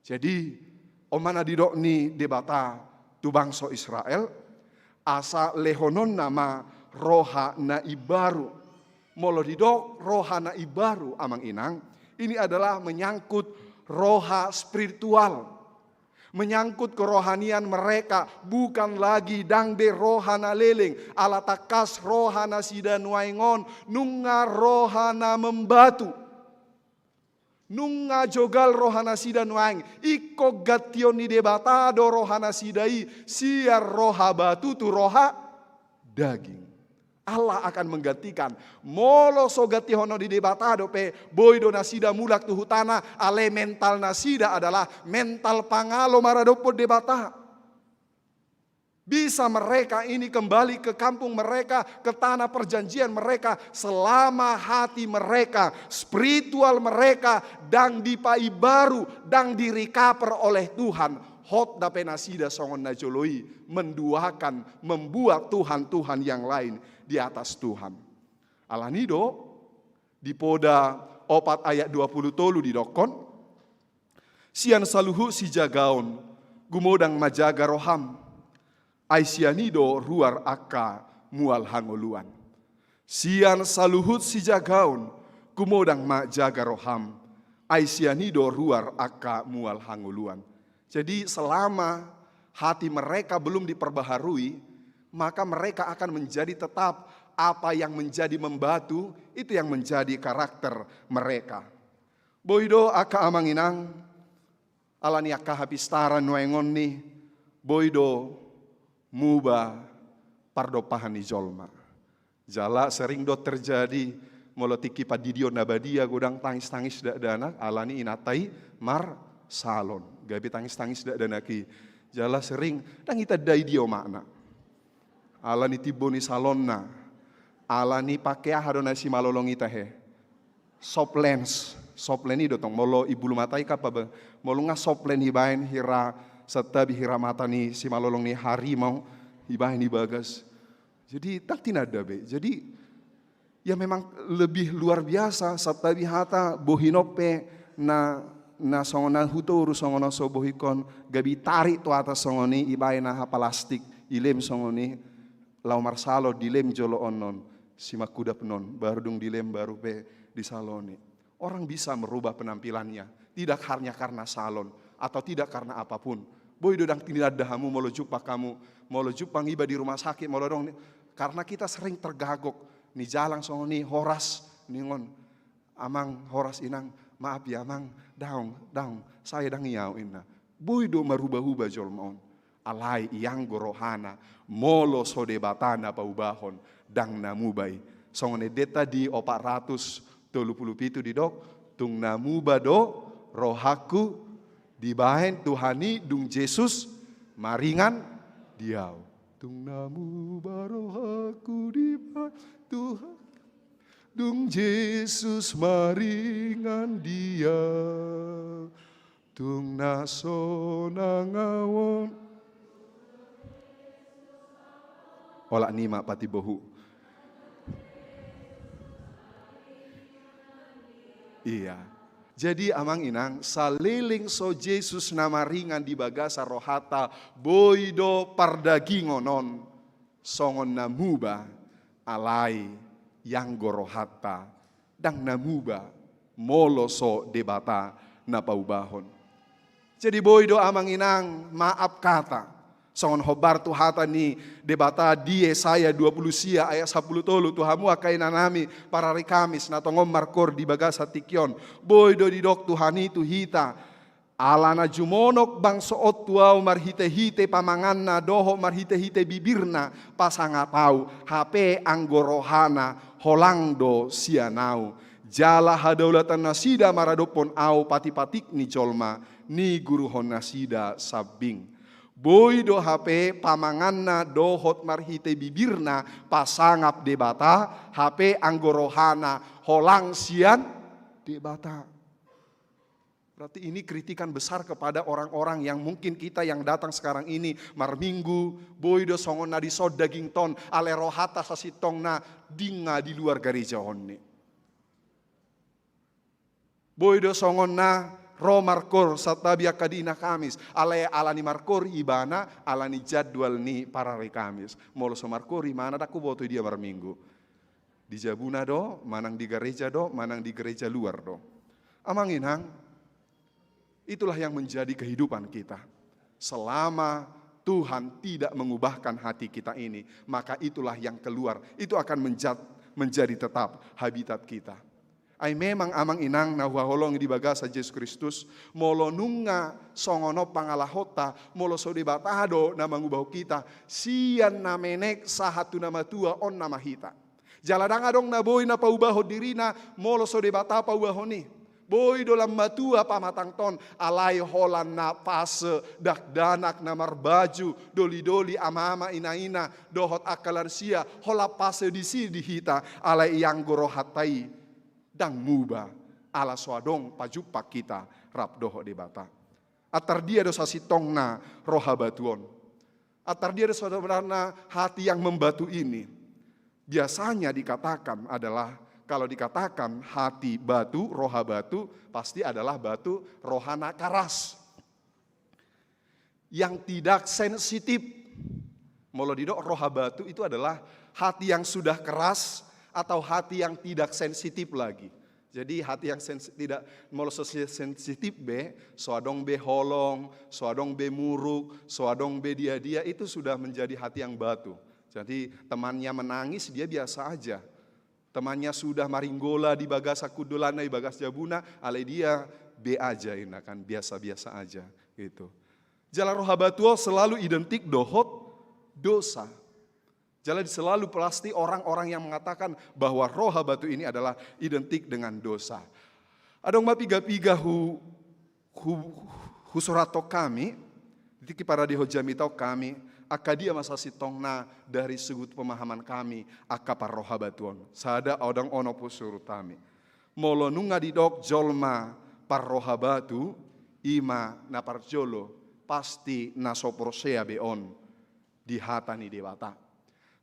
Jadi on ma na didok ni Debata tu bangso Israel, asa lehononna ma roha na imbaru. Molo didok roha na imbaru, amang inang, ini adalah menyangkut roha spiritual, menyangkut kerohanian mereka, bukan lagi ndang be roha na leleng, ala tangkas roha nasida nuaeng on nunga roha na membatu. Nunga jogal roha nasida nuaeng, ingkon gantion ni Debata do roha nasida i sian roha batu tu roha daging. Allah akan menggantikan. Molo so gantihonon ni Debata dope, boi do nasida mulak tu hutana, alai mental nasida adalah mental pangalo maradophon Debata. Bisa mereka ini kembali ke kampung mereka, ke tanah perjanjian mereka, selama hati mereka, spiritual mereka ndang dipaimbaru, ndang di-recover oleh Tuhan. Hot dope nasida songon na jolo i menduakan, membuat tuhan-tuhan yang lain di atas Tuhan. Alani do, di Poda opat ayat dua pulu tolu didokkon, sian saluhut sijagaon gumodang ma jaga roham, ai sian i do ruar angka mual hangoluan. Sian saluhut sijagaon gumodang ma jaga roham, ai sian i do ruar angka mual hangoluan. Jadi selama hati mereka belum diperbaharui, maka mereka akan menjadi tetap apa yang menjadi membatu, itu yang menjadi karakter mereka. Boi do angka amang inang, alani angka hapistaran nuaeng on ni, boi do muba pardompahan ni jolma. Jala sering do terjadi, molo tingki pandidion na badia godang tangis-tangis dakdanak, alani inanta i marsalon. Gabe tangis-tangis dakdanak i. Jala sering, ndang itanda i dia omakna. Alani timbo ni salonna. Alani pake aha do na simalolong i tahe. Soft lens. Soft lens i do tong. Molo i bulu mata i kan paba-, molo nga soft lens ibaen hira santabi hira mata ni simalolong ni harimau ibaen i bagas. Jadi, ndang tinanda be. Jadi, ya memang lebih luar biasa, santabi hata bohina pe na, na songon na hutoru songon na so bohingkon, gabe itarik tu atas songon i, ibaen aha palastik, ilem songon i, laho marsalon dilem jolo on non, simangkudap non, baru dung dilem baru pe disalon i. Orang bisa merubah penampilannya, tidak hanya karena salon atau tidak karena apapun. Boi do ndang tinanda hamu molo jumpang hamu, molo jumpang iba di rumah sakit, molo dong, karena kita sering tergagok, nijalang songon i horas, ningon, amang horas inang, maaf ya amang, daong, daong, saya ndang i au inna. Boi do marubah-ubah jolma on. Alai ianggo rohana, molo so Debata na paubahon, ndang na muba i. Songon endenta di opat ratus tolu pulu pitu didok, tung na muba do rohangku dibaen Tuhan i dung Jesus maringan di au. Tung na muba rohangku dibaen Tuhan, dung Jesus maringan di au. Tung na sonang au on. Olat ni ma pati bohu. Iya. Jadi amang inang, saleleng so Jesus na maringan di bagasan rohanta, boi do pardagingon on songon na muba, alai ianggo rohanta ndang na muba, molo so Debata na paubahon. Jadi boi do amang inang maaf kata. Songon hombar tu hata ni Debata di Yesaya dua pulu sia ayat sampulu tolu, tu hamu angka inanami parari Kamis na tongon markoor di bagasan tingki on. Boi do didok Tuhan i tu hita, ala na jumonok bangso on tu au marhite-hite pamanganna dohot marhite-hite bibirna pasangap au, hape anggo rohana holang do sian au. Jala hadaulaton nasida maradophon au patik-patik ni jolma, niguruhon nasida sambing. Boi do hape pamanganna dohot marhite bibirna pasangap Debata, hape anggo rohana holang sian Debata. Berarti ini kritikan besar kepada orang-orang yang mungkin kita yang datang sekarang ini marminggu, boi do songon na dison dagingta on, alai rohanta sasintongna dang di luar gareja on ni. Boi do songon na ro markoor santabi angka di na Kamis, alai ala ni markoor ibana, ala ni jadwal ni parari Kamis. Molo so markoor ibana, ndang huboto i dia marminggu. Di jabuna do, manang di gareja do, manang di gareja luar do. Amang inang, itulah yang menjadi kehidupan kita. Selama Tuhan tidak mengubahkan hati kita ini, maka itulah yang keluar. Itu akan menjat-, menjadi tetap habitat kita. Ai memang amang inang na huhaholongi di bagasan Jesus Kristus, molo nunga songon on pangalahonta, molo so Debata do na mangubahon hita, sian na menek sahat tu na matua on nama hita. Jala ndang adong na boi na paubahon dirina molo so Debata paubahon i. Boi do lam matua pamatangta on, alai holan na fase dakdanak na marbaju doli-doli, ama-ama, ina-ina dohot angka lansia, holan fase disi di hita, alai ianggo rohanta i ndang muba, ala so adong pajumpang hita rap dohot Debata. Antar dia do sasintongna roha batu on. Antar dia do sebenarnya hati yang membatu ini. Biasanya dikatakan adalah, kalau dikatakan hati batu, roha batu, pasti adalah batu roha na karas. Yang tidak sensitif. Molo didok roha batu itu adalah hati yang sudah keras atau hati yang tidak sensitif lagi. Jadi hati yang sens-, tidak, molo so sensitif be, so adong be holong, so adong be muruk, so adong be dia-dia, itu sudah menjadi hati yang batu. Jadi temannya menangis, dia biasa aja. Temannya sudah maringgola di bagasan hundulanna, di bagas jabuna, alai dia be aja, ina kan, biasa-biasa aja gitu. Jala roha batu on selalu identik dohot dosa. Jala selalu pasti orang-orang yang mengatakan bahwa roha batu ini adalah identik dengan dosa. Adong ma piga-piga hu-, hu-, husurathon hami, di tingki parade hojami tau hami, angka dia ma sasintongna dari sudut pemahaman hami, angka parroha batu on. Sada adong onom husurut hami. Molo nunga didok jolma parroha batu, i ma na parjolo, pasti na so porsea be on di hata ni Debata.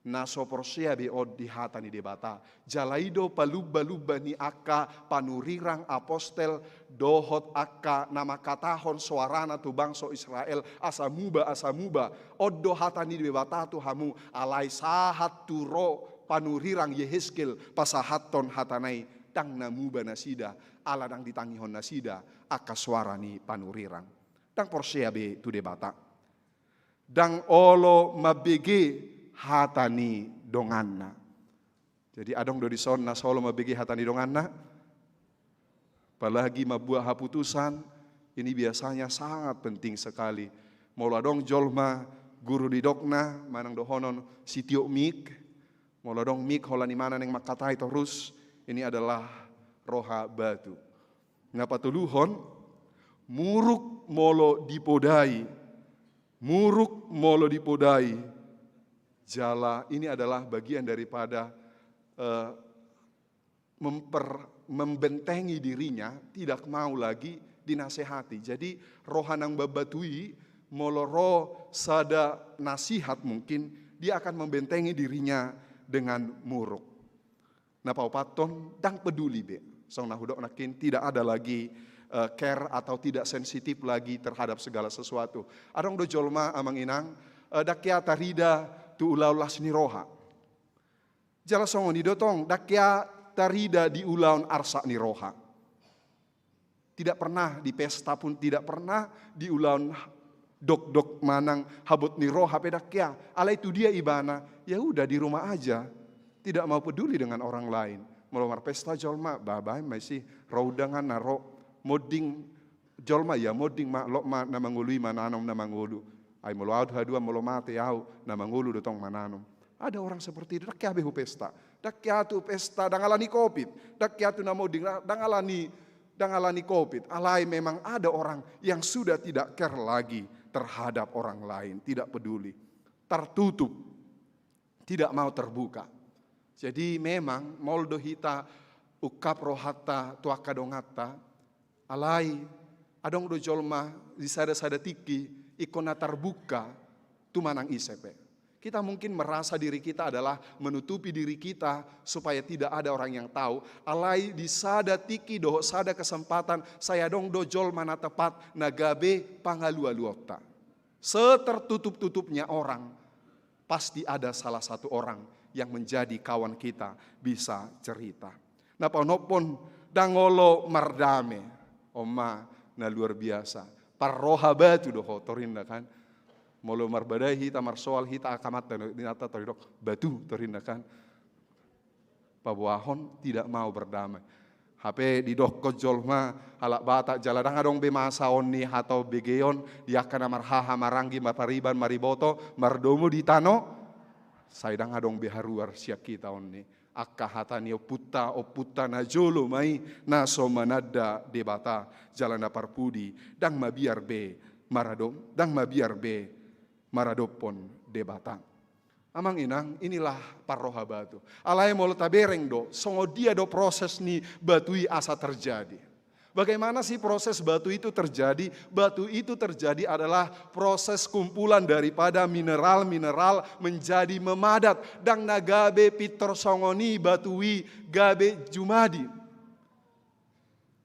Na so porsea be on di hata ni Debata. Jala i do palumba-lumba ni angka panurirang apostel dohot angka na mangkatahon soarana tu bangso Israel, asa muba, asa muba. On do hata ni Debata tu hamu, alai sahat tu ro panurirang Yehezkiel pasahathon hatana i, ndang na muba nasida, ala ndang ditangihon nasida angka soara ni panurirang. Ndang porsea be tu Debata. Ndang olo mambege hata ni donganna. Jadi adong do dison na so olo mambege hata ni donganna? Apalagi mambuat haputusan, ini biasanya sangat penting sekali. Molo adong jolma guru didokna, manang dohonon sitiop mik, molo adong mik holan imana naeng mangkatai torus, ini adalah roha batu. Na patoluhon, muruk molo dipodai, muruk molo dipodai. Jala ini adalah bagian daripada, eh, memper-, membentengi dirinya, tidak mau lagi dinasehati. Jadi roha na mambatui, molo ro sada nasihat mungkin, dia akan membentengi dirinya dengan muruk. Na paopathon, ndang peduli be. Songon na hudok nangkin, tidak ada lagi, eh, care atau tidak sensitif lagi terhadap segala sesuatu. Adong do jolma, amang inang, eh, ndang hea tarida tu ulaon las ni roha. Jala songon i do tong, ndang hea tarida di ulaon arsak ni roha. Tidak pernah di pesta pun, tidak pernah di ulaon dokdok manang habot ni roha pe ndang hea. Alai tu dia ibana, ya udah, di rumah aja. Tidak mau peduli dengan orang lain. Molo marpesta jolma, babaen ma isi, ro undangan na ro. Monding jolma, ya monding ma, lot ma na mangolu i mananom na mangolu. Ai molo au haduan, molo mate au, na mangolu do tong mananom. Ada orang seperti itu, ndang hea be hu pesta. Ndang hea tu pesta, ndang alani covid. Ndang hea tu na monding, ndang alani, ndang alani covid. Alai memang ada orang yang sudah tidak care lagi terhadap orang lain, tidak peduli. Tertutup, tidak mau terbuka. Jadi memang molo do hita ungkap rohanta tu angka donganta, alai adong do jolma di sada-sada tingki ingkon na tarbuka tu manang ise pe. Kita mungkin merasa diri kita adalah menutupi diri kita supaya tidak ada orang yang tahu. Alai di sada tingki dohot sada kesempatan, sai adong do jolma na tepat na gabe pangalualuonta. Setertutup-tutupnya orang, pasti ada salah satu orang yang menjadi kawan kita, bisa cerita. Na paonomhon, ndang olo mardame. On ma na luar biasa. Parroha batu do ho torinna kan. Molo marbadai hita, marsoal hita, angka amanta ninna, tor didok batu torinna kan. Paboahon, tidak mau berdamai. Hape didokkon jolma halak Batak, jala ndang adong be masa on ni hata begeon di angka na marhaha, maranggi, marpariban, mariboto, mardomu di tano. Sai ndang adong be haruar sian hita on ni angka hata ni ompunta, ompunta na jolo ma i na so mananda Debata, jala na parpudi, ndang mabiar be maradop-, ndang mabiar be maradophon Debata. Amang inang, inilah parroha batu. Alai molo tabereng do, songon dia do proses ni batu i asa terjadi. Bagaimana sih proses batu itu terjadi? Batu itu terjadi adalah proses kumpulan daripada mineral-mineral menjadi memadat. Ndang na gabe pintor songon i batu i gabe jumadi.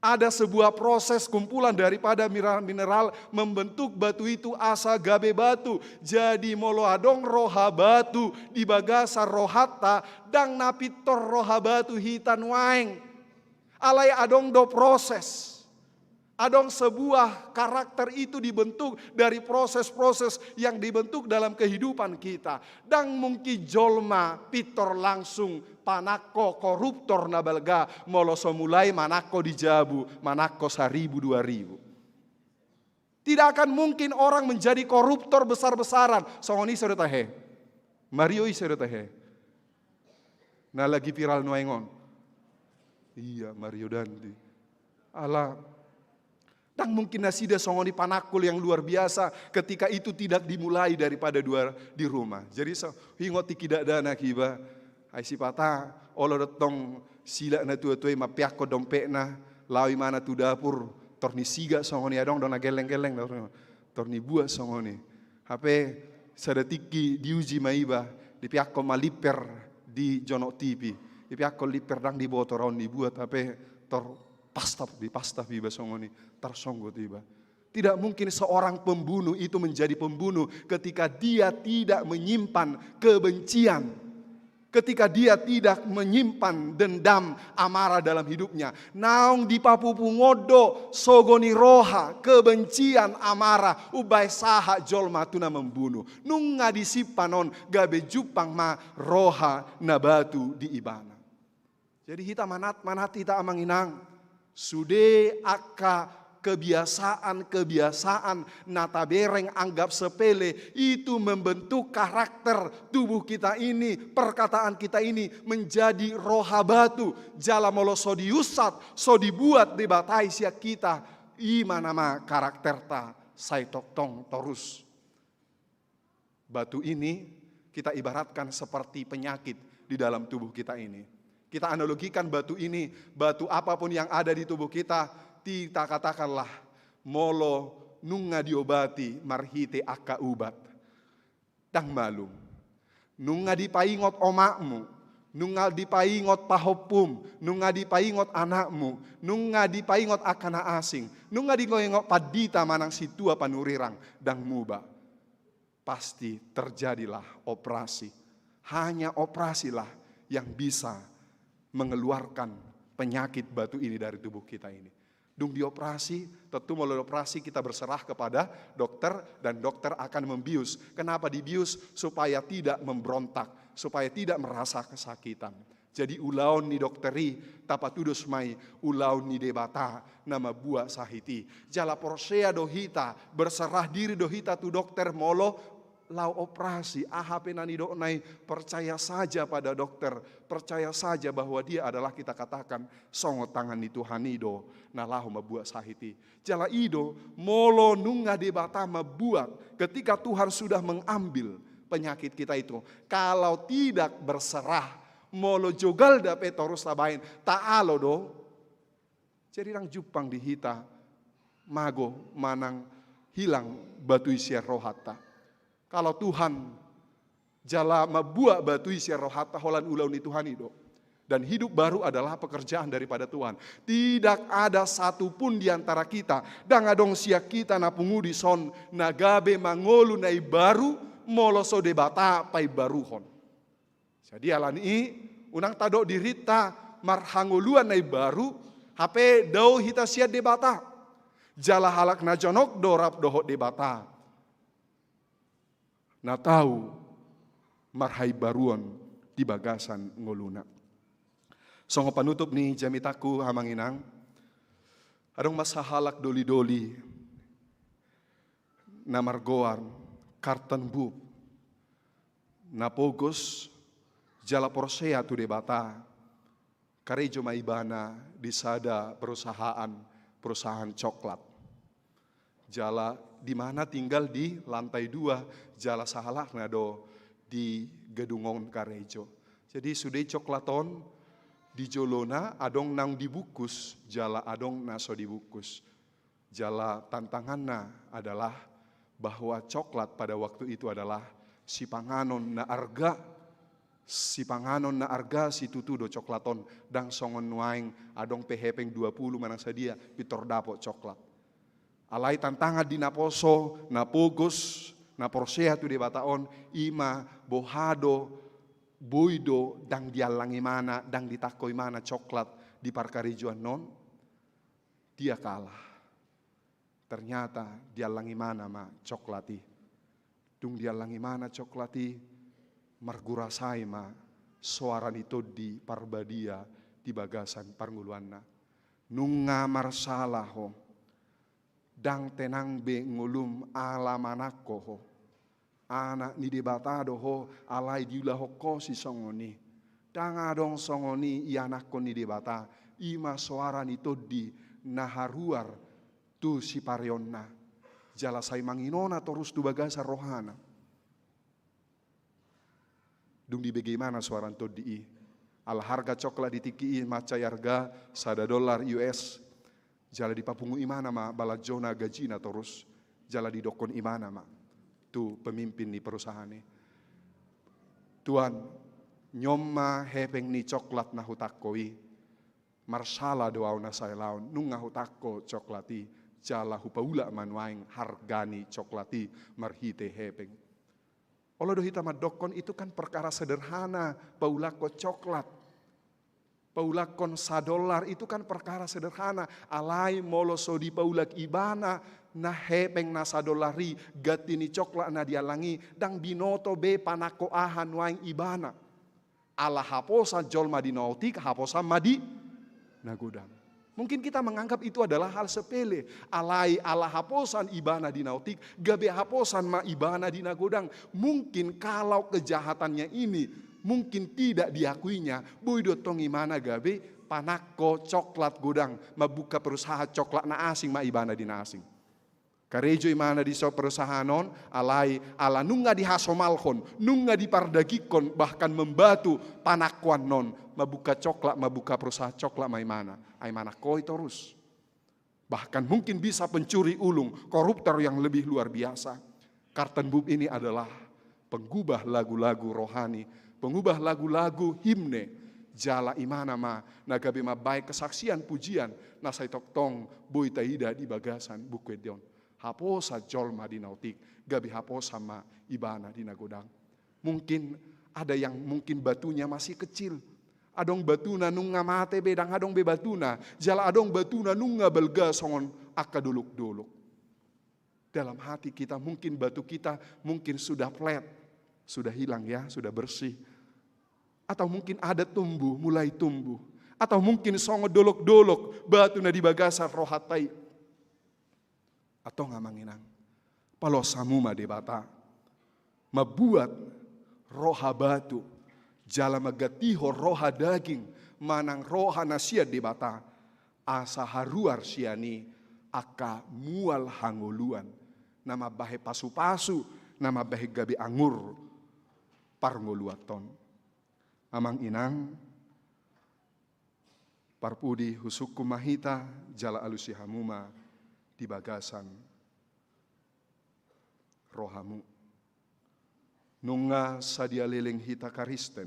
Ada sebuah proses kumpulan daripada mineral-mineral membentuk batu itu asa gabe batu. Jadi molo adong roha batu di bagasan rohanta, ndang na pintor roha batu hita nuaeng. Alai adong do proses. Adong sebuah karakter itu dibentuk dari proses-proses yang dibentuk dalam kehidupan kita. Ndang mungkin jolma pintor langsung panangko koruptor na balga molo so mulai manangko di jabu, manangko saribu dua ribu. Tidak akan mungkin orang menjadi koruptor besar-besaran. Songon i so do tahe. Mario i so do tahe. Na lagi viral nuaeng on. Iya, Mario Dandi. Ala, ndang mungkin nasida songon i panangkul yang luar biasa ketika itu tidak dimulai daripada dua di rumah. Jadi so, ingot i kidakdanak iba. Ai sipata, olo do tong silak na tua-tua i mampeakkon dompetna, laho imana tu dapur, tor ni siga songon i, adong do na gelleng-gelleng, tor ni buat songon i. Hape sada tingki diuji ma iba, dipeakkon ma limper di jonok T V. Dipeakkon limper ndang diboto raon ni buat, hape tor pastap, dipastap iba songon i, tarsonggot iba. Tidak mungkin seorang pembunuh itu menjadi pembunuh ketika dia tidak menyimpan kebencian. Ketika dia tidak menyimpan dendam, amarah dalam hidupnya. Naung dipapupungon do sogo ni roha, kebencian, amarah, umbahen sahat jolma tu na membunuh. Nunga disimpan on, gabe jumpang ma roha na batu di ibana. Jadi hita manat, manat hita amang inang. Sude angka kebiasaan-kebiasaan na tabereng anggap sepele itu membentuk karakter tubuh kita ini, perkataan kita ini menjadi roha batu. Jala molo so diunsat, so dibuat Debata i sian hita, i ma nama karakterta sai tongtong torus. Batu ini kita ibaratkan seperti penyakit di dalam tubuh kita ini. Kita analogikan batu ini, batu apapun yang ada di tubuh kita, kita katakanlah, molo nunga diobati marhite angka ubat, ndang malum. Nunga dipaingot omakmu, nunga dipaingot pahompum, nunga dipaingot anakmu, nunga dipaingot angka na asing, nunga dipaingot pandita manang sintua panurirang, ndang muba. Pasti terjadilah operasi. Hanya operasilah yang bisa mengeluarkan penyakit batu ini dari tubuh kita ini. Dung dioperasi, tentu molo dioperasi kita berserah kepada dokter dan dokter akan membius. Kenapa dibius? Supaya tidak memberontak, supaya tidak merasa kesakitan. Jadi ulaon ni dokter i tapatudos ma i ulaon ni Debata na mambuat sahit i. Jala porsea do hita, berserah diri do hita tu dokter molo laho operasi, aha pe na nidokna i, percaya saja pada dokter, percaya saja bahwa dia adalah, kita katakan, songon tangan ni Tuhan i do na laho mambuat sahit i. Jala i do, molo nunga Debata mambuat, ketika Tuhan sudah mengambil penyakit kita itu, kalau tidak berserah, molo jogal dope torus tabaen, taalo do. Jadi ndang jumpang di hita mago manang hilang batu i sian rohanta. Kalau Tuhan jala mambuat batu i sian rohanta, holan ulaon ni Tuhan i do. Dan hidup baru adalah pekerjaan daripada Tuhan. Tidak ada satu pun di antara kita, ndang adong sian hita na pungu dison, na gabe mangolu na imbaru, molo so Debata paimbaruhon. Jadi alani i, unang tadok dirinta marhangoluan na imbaru, hape dao hita sian Debata. Jala halak na jonok do rap dohot Debata, na tau marhaimbaruon di bagasan ngoluna. Songon panutup ni jamitangku, amang inang, adong ma sahalak doli-doli na margoar Carlton Booth, na pogos jala porsea tu Debata. Karejo ma ibana di sada perusahaan, perusahaan coklat. Jala di mana tinggal di lantai dua, jala sahalakna do di gedung on karejo. Jadi sude coklat on, Di jolona adong naung dibungkus, jala adong na so dibungkus. Jala tantanganna adalah bahwa coklat pada waktu itu adalah sipanganon na arga, sipanganon na arga situtu do coklat on, ndang songon nuaeng adong pe hepeng dua pulu manang sadia pintor dapot coklat. Alai tantangan di naposo, na pogos, na porsea tu Debata on, i ma boha do, boi do ndang diallang ibana, ndang ditangko ibana coklat di parkarejoan on. Dia kalah. Ternyata diallang ibana ma coklat i. Dung diallang ibana coklat i, margurasai ma soara ni Tondi Parbadia di bagasan parngoluanna. Nunga marsala ho. Ndang tenang be ngolum ala manangko ho. Anak ni Debata do ho, alai diulahon ho sisongon i. Ndang adong songon i ianakhon ni Debata. I ma soara ni Tondi na haruar tu sipareonna. Jala sai manginona torus tu bagasan rohana. Dung dibege ibana soara ni Tondi i, ala harga coklat di tingki i mansai arga sada dolar U S. Jala dipapungu ibana ma balanjona, gajina torus. Jala didokkon ibana ma tu pemimpin ni perusahaan i, "Tuan, nion ma hepeng ni coklat na hutangko i. Marsala do ahu na sai laon, nunga hutangko coklat i, jala hupaulak ma nuaeng harga ni coklat i marhite hepeng." Olo do hita mandokkon itu kan perkara sederhana, paulakkon coklat. Paulakkon sadolar itu kan perkara sederhana. Alai molo so dipaulak ibana na hepeng na sadolar i, ganti ni coklat na diallang i, ndang binoto be panangko aha nuaeng ibana. Ala haposan jolma di na otik, haposan ma di na godang. Mungkin kita menganggap itu adalah hal sepele. Alai ala haposan ibana di na otik, gabe haposan ma ibana di na godang. Mungkin kalau kejahatannya ini mungkin tidak diakuinya, boi do tong ibana gabe panangko coklat godang, mambuka perusahaan coklat na asing ma ibana di na asing. Karejo ibana di so perusahaan on, alai ala nunga dihasomalhon, nunga dipardagingkon, bahkan membatu panangkoan on, mambuka coklat, mambuka perusahaan coklat ma ibana. Ai manangkoi torus. Bahkan mungkin bisa pencuri ulung, koruptor yang lebih luar biasa. Kartan Bup ini adalah pengubah lagu-lagu rohani, pengubah lagu-lagu himne. Jala ibana ma na gabe mambahen kesaksian pujian na sai tongtong boi taida di bagasan Buku Ende on. Haposan jolma di na otik, gabe haposan ma ibana di na godang. Mungkin ada yang mungkin batunya masih kecil. Adong batuna nunga mate be, ndang adong be batuna. Jala adong batuna nunga balga songon angka dolok-dolok. Dalam hati kita, mungkin batu kita mungkin sudah flat, sudah hilang ya, sudah bersih. Atau mungkin ada tumbuh, mulai tumbuh. Atau mungkin songon dolok-dolok batu na di bagasan rohanta i. Antong amang inang, paloas hamu ma Debata mambuat roha batu, jala manggantihon roha daging manang roha na sian Debata, asa haruar sian i angka mual hangoluan, na mambahen pasu-pasu, na mambahen gabe angur parngoluanta on. Amang inang, parpudi husungkun ma hita, jala alusi hamu ma di bagasan rohamu. Nunga sadia leleng hita Kristen,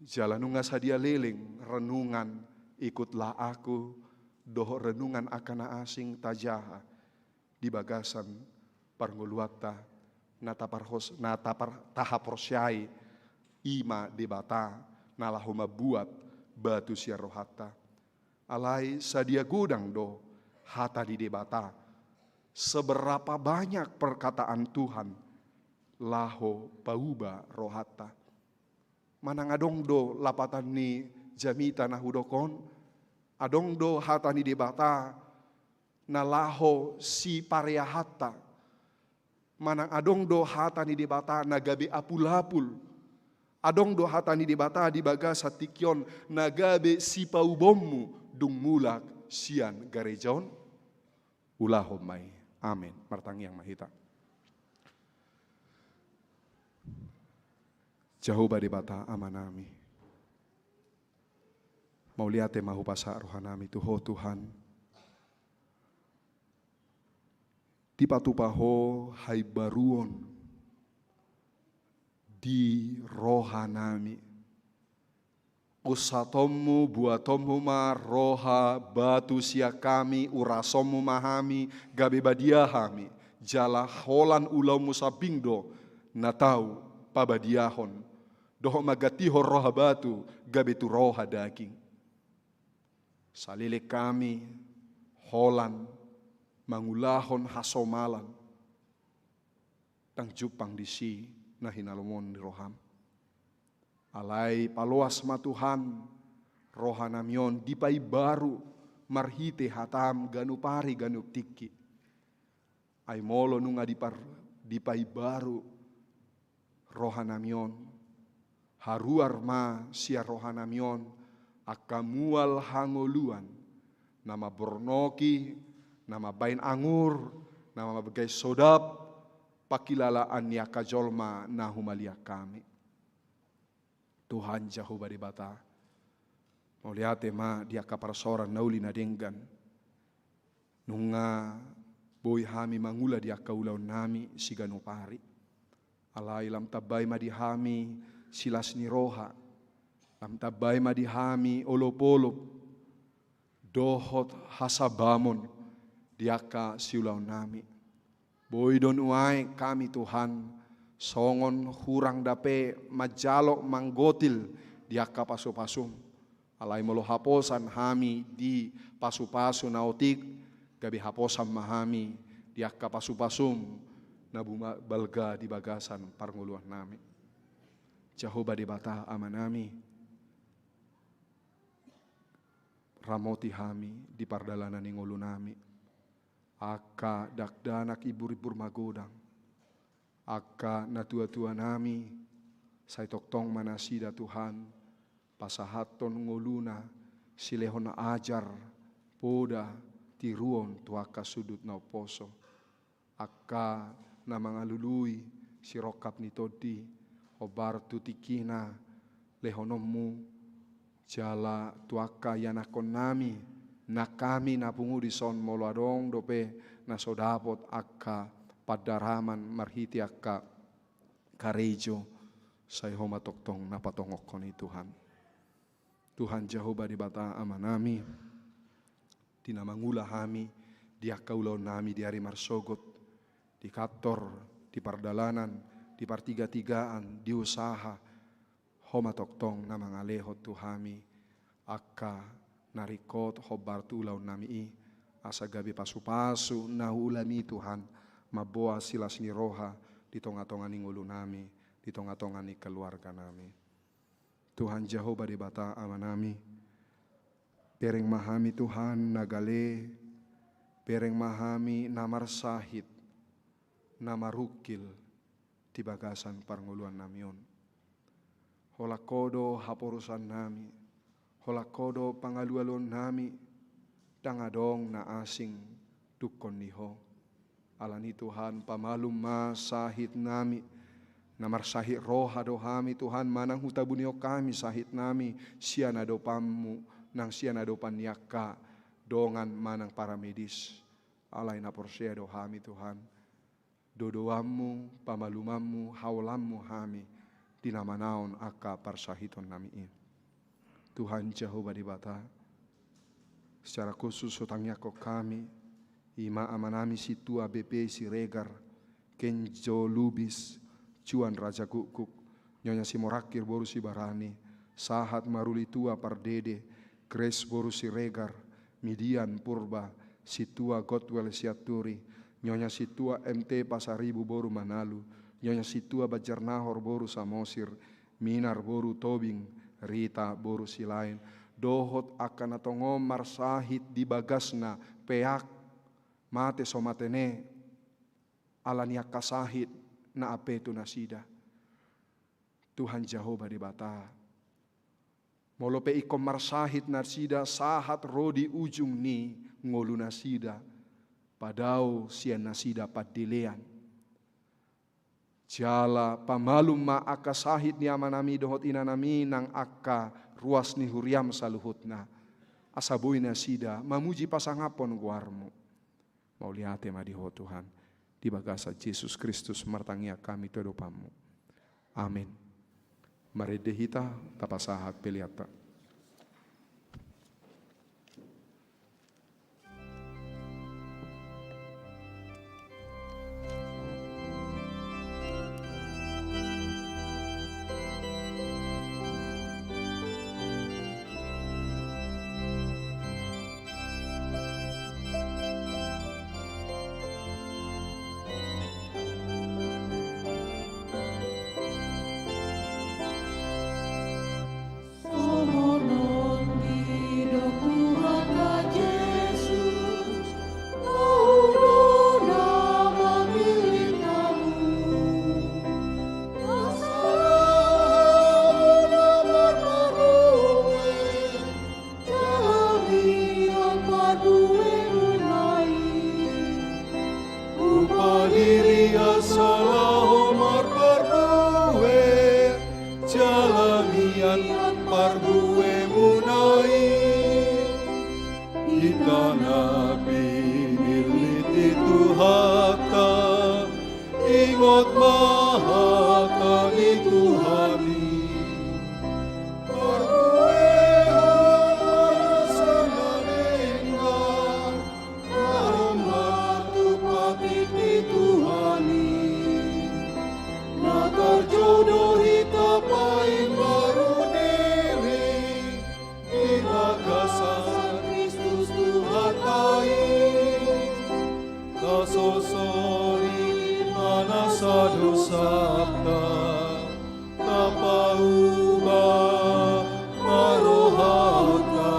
jala nunga sadia leleng renungan Ikutlah Aku, dohot renungan angka na asing tajaha di bagasan parngoluanta, na taparhos-, na tapar-, tahaporseai i ma Debata, na laho mambuat batu sian rohanta. Alai sadia godang do hata ni Debata, seberapa banyak perkataan Tuhan laho pauba rohanta. Manang adong do lapatan ni jamita na hudok on, adong do hata ni Debata na laho sipareahanta. Manang adong do hata ni Debata na gabe apul-apul. Adong do hata ni Debata di bagasan tingki on na gabe sipaubaonmu dung mulak sian gareja on. Ulahon ma i. Amen. Martangiang ma hita. Jahowa Debata Amanami, Mauliate ma hupasahat rohanami tu Ho Tuhan. Dipatupa Ho haimbaruon di rohanami. Usatonmu, buatonmu ma roha batu sian hami, urasonmu ma hami, gabe badia hami, jala holan ulaonmu sambing do na tau pabadiahon dohot manggantihon roha batu gabe tu roha daging. Saleleng hami holan mangulahon hasomalan, ndang jumpang disi na hinalomohon ni roham. Alai paloas ma Tuhan rohanami on dipaimbaru marhite hatam ganup ari ganup tingki. Ai molo nunga dipar-, dipaimbaru rohanami on, haruar ma sian rohanami on angka mual hangoluan na mambornoki, na mambahen angur, na mambahen sodap pangkilalaan ni angka jolma na humaliang hami. Tuhan Jahowa Debata, mauliate ma di angka parsaoran na uli na denggan. Nunga boi hami mangula di angka ulaonnami siganup ari. Alai lam tambai ma di hami silas ni roha. Lam tambai ma di hami olopolop dohot hasabamon di angka siulaonnami. Boi do nuaeng hami Tuhan, songon hurang dope manjalo manggotil di angka pasupasum. Alai molo haposan hami di pasupasu na otik, gabe haposan ma hami di angka pasupasum na buma-, balga di bagasan parngoluannami. Jahowa Debata Amanami, ramoti hami di pardalanan ni ngolunami. Angka dakdanak imburimbur magodang, angka natuatuanami, sai tongtong ma nasida Tuhan pasahathon ngoluna, silehon ajar, poda, tiruon tu angka sundut na umposo. Angka na mangalului sirongkap ni tondi, hombar tu tingkina lehononmu, jala tu angka ianakhonnami, nang hami na pungu dison molo adong dope na so dapot angka pandaraman marhite angka karejo, sai Ho ma tongtong na patongokhon i Tuhan. Tuhan Jahowa Debata Amanami, di na mangula hami di angka ulaonnami di ari marsogot, di kantor, di pardalanan, di partigatigaan, di usaha, Ho ma tongtong na mangalehon tu hami angka na ringkot hombar tu ulaonnami i, asa gabe pasupasu na huulami Tuhan, mamboan silas ni roha di tongatonga ni ngolunami, di tongatonga ni keluarganami. Tuhan Jahowa Debata Amanami, bereng ma hami Tuhan na gale, bereng ma hami na marsahit, na marungkil di bagasan parngoluannami on. Holan Ho do haporusannami, holan Ho do pangalualuannami, ndang adong na asing dungkon ni Ho. Alani Tuhan, pamalum ma sahitnami, na marsahit roha do hami Tuhan, manang hutabunihon hami sahitnami sian adopanmu, nang sian adopan ni angka dongan manang paramedis. Alai na porsea do hami Tuhan, dodoanmu, pamalumanmu, haolanmu hami di na manaon angka parsahitonnami i. Tuhan Jahowa Debata, secara khusus hutangiangkon hami, i ma amanami Sintua B P Siregar, Kenjo Lubis, Juan Raja Gukguk, Nyonya Simorangkir boru Sibarani, sahat maruli tua pardede, Grace boru Siregar, Midian Purba, Sintua Godwell Sianturi, Nyonya Sintua M T Pasaribu boru Manalu, Nyonya Sintua Banjarnahor boru Samosir, Minar boru Tobing, Rita boru Silaen, dohot angka na tongon marsahit di bagasna, peak, mate so matene, alani angka sahit na ampe tu nasida. Tuhan Jahowa Debata, molo pe ingkon marsahit nasida sahat ro di ujung ni ngolunasida, padao sian nasida pandelean. Jala pamalum ma angka sahit ni amanami dohot inanami nang angka ruas ni huriaM saluhutna, asa boi nasida mamuji pasangaphon goarMu. Mauliate ma di Ho Tuhan. Di bagasan Jesus Kristus martangiang hami tu adopanMu. Amen. Marende hita, tapasahat peleanta. Songon on didok Tuhanta Jesus, Ahu do na mamillit hamu. Asa hamu na marparbue, jala mian parbuemuna i. Hupadiri asa laho marparbue, jala mian parbuemuna i. Hita na pinillit ni Tuhanta, ingot ma hata ni Tuhan i. Parbuehon ma na so denggan, na ro martupa tingki ni Tuhan i. Na tarjou do hita paimbaru diri, di bagasan Kristus Tuhanta i. Tasosori ma nasa dosanta, tapauba ma rohanta,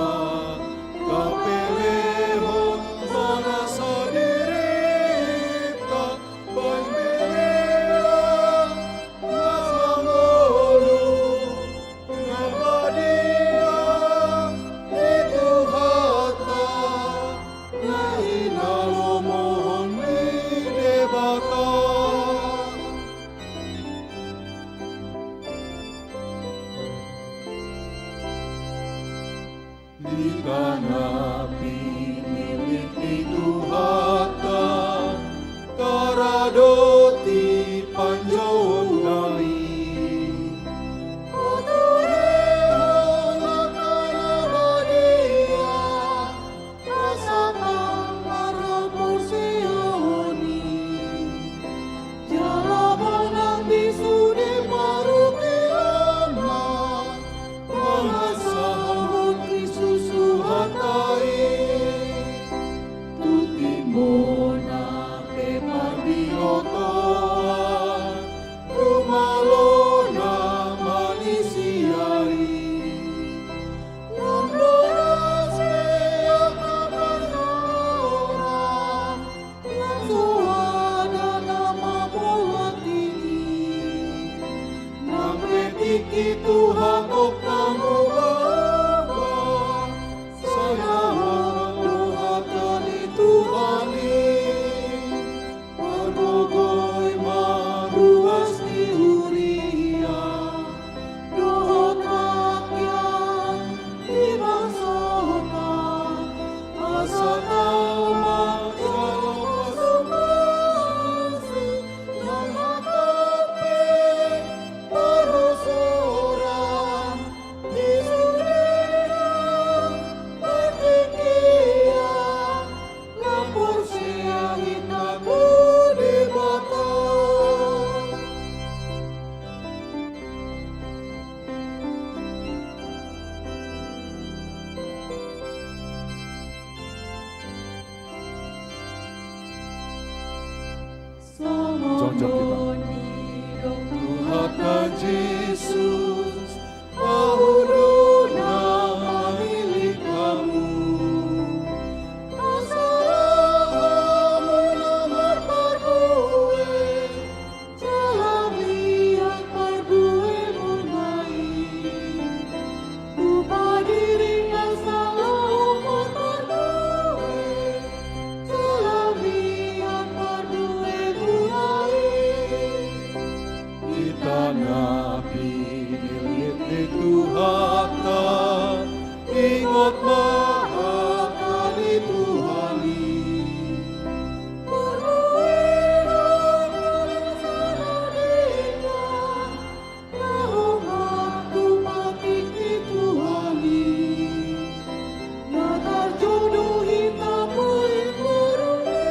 tapelehon ma nasa dirinta, bahen pelean na sangolu, na badia di Tuhanta, na hinalomohon ni Debata. Hita na pinillit ni Tuhanta, taradoti panjouonna i. Paturehon angka na badia, pasahat ma haporseaon i. Jala manang di sude parungkilon ma, mangasahon Kristus Tuhanta i. Tutimbo na pe parbinotoan, jumalo nama ni sia i. Lam doras pe angka parsaoran, lam so ada na mamboan tingki. Nang pe tingki tu hatop na mubaba, sai na holan do hata ni Tuhan i. Pargogoi ma ruas ni huria dohot rakyat di bangsota, asa tau manjalo pasupasu, nang hatop pe parhosoran di sude na partingkian. Lam porsea hita tu Debata. Songon hata Jesus, Ahu do na mamillit hamu. Asa hamu na marparbue, jala mian parbuemuna i. Hupadiri asa laho marparbue, jala mian parbuemuna i. Maha ni Tuhan i. Laho ma tu patik ni Tuhan i. Na tarjodo hita poin boru i.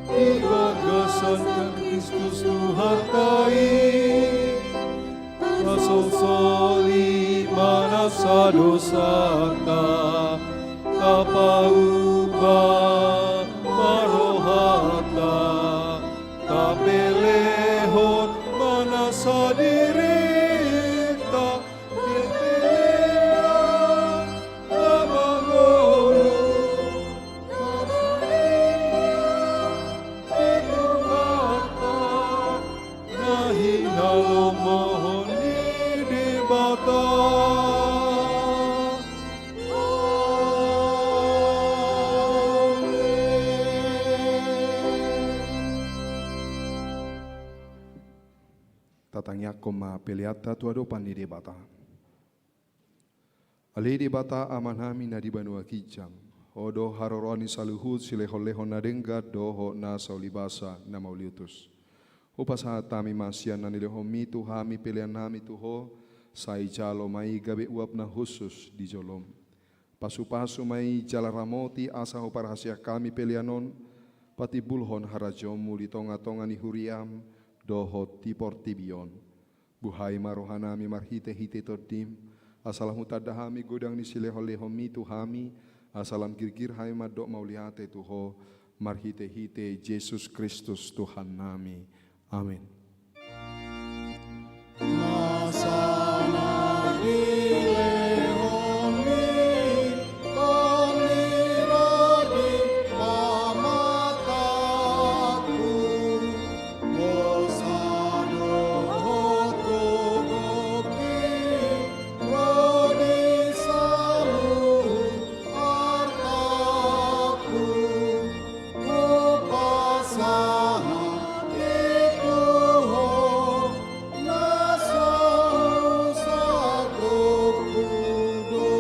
Di bagasan Kristus Tuhanta i. Tasolsoli ma nasa dosanta, tapauba ma rohanta, tapelehon ma nasa dirinta, di pelean na mangolu, na mangolu di Tuhanta. Na hinalomohon ni Debata. Amen. Tatangiangkon ma peleanta tu adopan ni Debata. Ale Debata Amanami na di banua ginjang, Ho do haroroan ni saluhut silehonlehon na denggan dohot na saulibasa na mauliutus. Hupasahat hami ma sian na nilehonMi tu hami peleannami tu Ho, sai jalo ma i gabe uap na hushus di joloM. Pasupasu ma i jala ramoti asa huparhaseang hami pelean on patimbulhon harajaonMu di tongatonga ni huriaM dohot di portibi on. Buhai ma rohanami marhitehite TondiM, asa lam hutanda hami godang ni silehonlehonMi tu hami, asa lam girgir hami mandok mauliate tu Ho, marhitehite Jesus Kristus Tuhannami. Amen. Nasa na nilehonMi, Tondi ro di pamatangku, dosa dohot gogoki ro di saluhut artangku, hupasahat i tu Ho, na so husargonku do.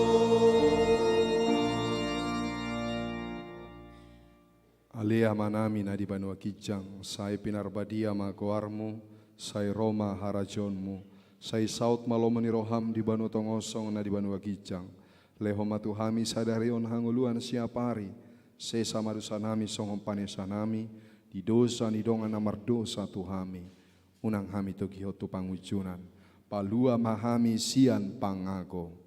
Ale Amanami na di banua ginjang, sai pinarbadia ma goarMu, sai ro ma harajaonMu, sai saut ma lomo ni rohaM di banua tonga on songon na di banua ginjang. Lehon ma tu hami sadari on hangoluan siapari, sesa ma dosanami songon panesanami di dosa ni dongan na mardosa tu hami. Unang hami togihon tu pangunjunan, palua ma hami sian pangago.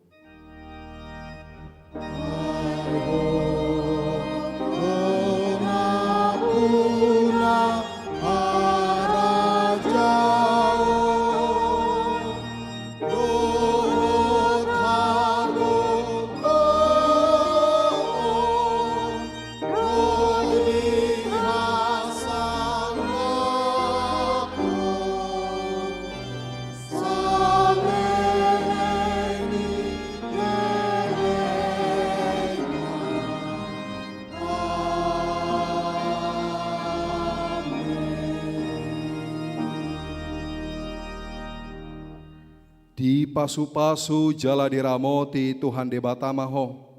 Dipasupasu jala diramoti Tuhan Debata ma ho.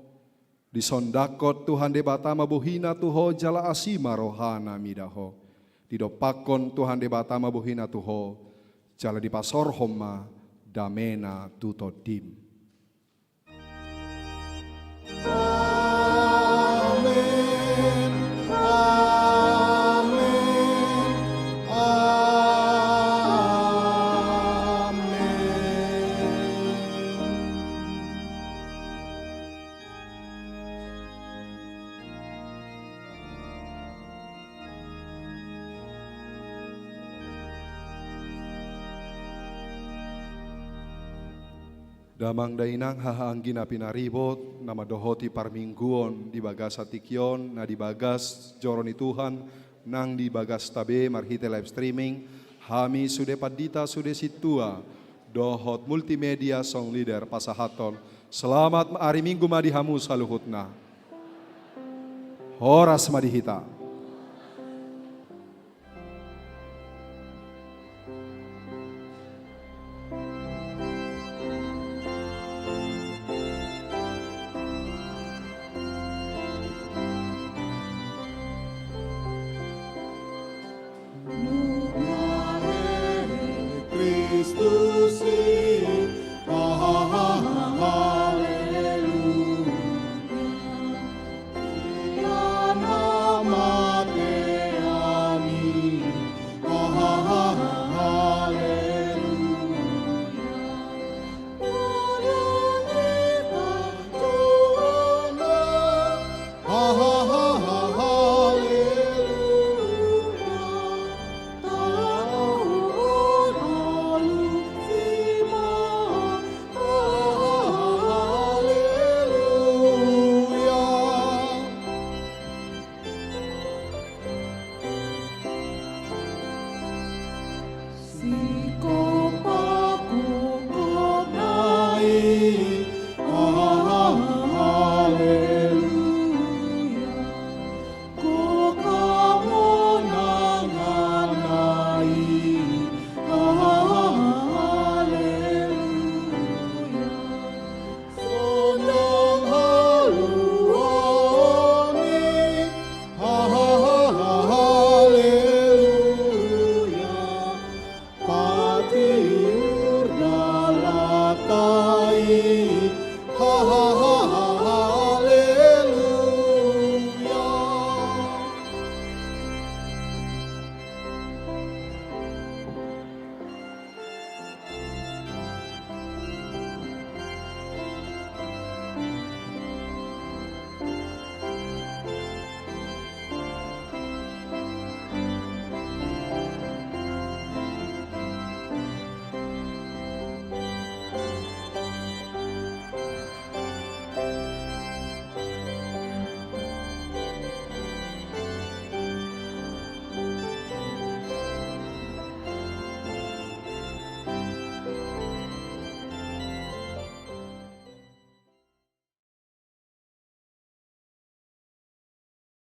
Disondangkon Tuhan Debata ma bohina tu ho jala asi ma rohana mida ho. Didompakkon Tuhan Debata ma bohina tu ho, jala dipasorhon ma damena tu tondim. Amen. Amen. Amen. Damang dainang, haha anggi na pinaribot, na mandohoti parmingguon di bagasan tingki on, na di bagas joro ni Tuhan, nang di bagasta be marhite live streaming, hami sude pandita, sude sintua, dohot multimedia song leader pasahathon. Selamat ari Minggu ma di hamu saluhutna. Horas ma di hita.